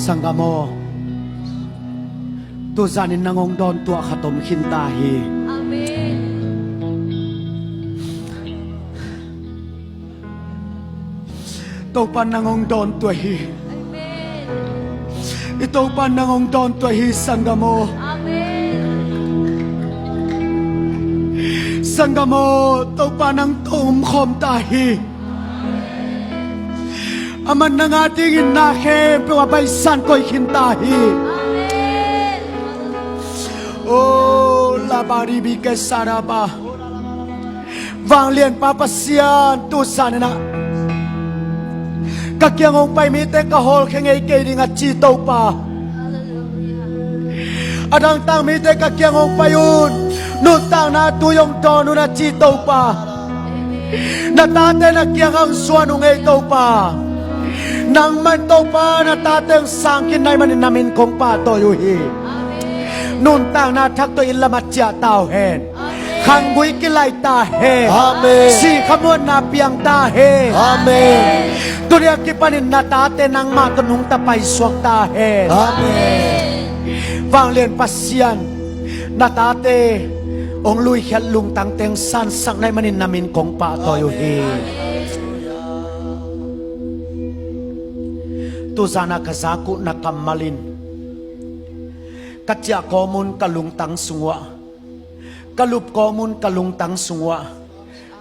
Sanggam aw, tuzanin nang hong dawntuah khat om khin ta hi. Amen. Topa nang hong dawntuah hi. Amen. I Topa nang hong dawntuah hi, sanggam aw. Amen. Sanggam aw, Topa nang tawh om khawm ta hi. Amen. Aman nang a dingin na khempeuh a baisan koih khin ta hi. Amen. Oh, labari bike saraba. Vanglianpa Pasian, tuzanin ah ka kiang hong pai mite ka hawlkhia ngei kei ding a ci Topa. A dangtak mite ka kiang hong pai un, nuntakna tui hong dawn un a ci Topa. Na tate na kiang hong zuan uh ngei Topa. Nangman Topa na tate hong sang khin na hih manin na min kong pahtawi uh hi. Nuntakna thak tawh inn lamah ciah ta uh hen. Khanggui kilaih ta hen. Amen. Sikha muanna piang ta hen. Amen. Tuni a kipanin na tate nangmah tawh nungta paisuak ta hen. Amen. Vanglian Pasian, na tate hong luikhiat lungtang teng sansak na hih manin na min kong pahtawi uh hi. Tuzan a ka zak uh na kammal in ka ciah kawm un ka lungtang sung uah, ka lup kawm un ka lungtang sung uah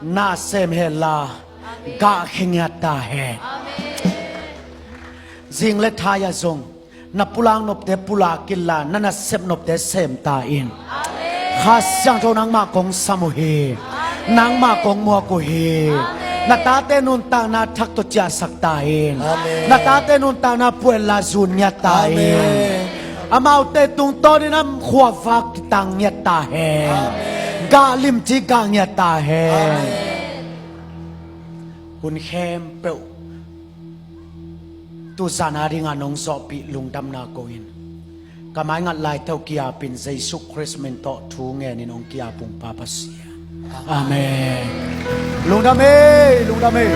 na sem hen la, gah khe ngiat ta hen. Zing le thai ah zong na pulak nopte pulak inla, na nasep nopte sem ta in. Kha Siangtho nangmah kong sam uh hi. Nangmah kong muak uh hi. Na tate nuntakna thak tawh ciahsak ta in. Amen. Na tate nuntakna puanla zun ngiat ta in. Amen. Amaute tungtawnin a khuavak kitang ngiat ta hen. Amen. Gah limci gah ngiat ta hen. Amen. Hun khempeuh tuzan a dinga nong zawhpih lungdamna ko in, ka maingat laite uh kiapin Jesu Khrist min tawh thu ngenin hong kiap ung Pa Pasian. Amen. Lungdam ei, lungdam ei.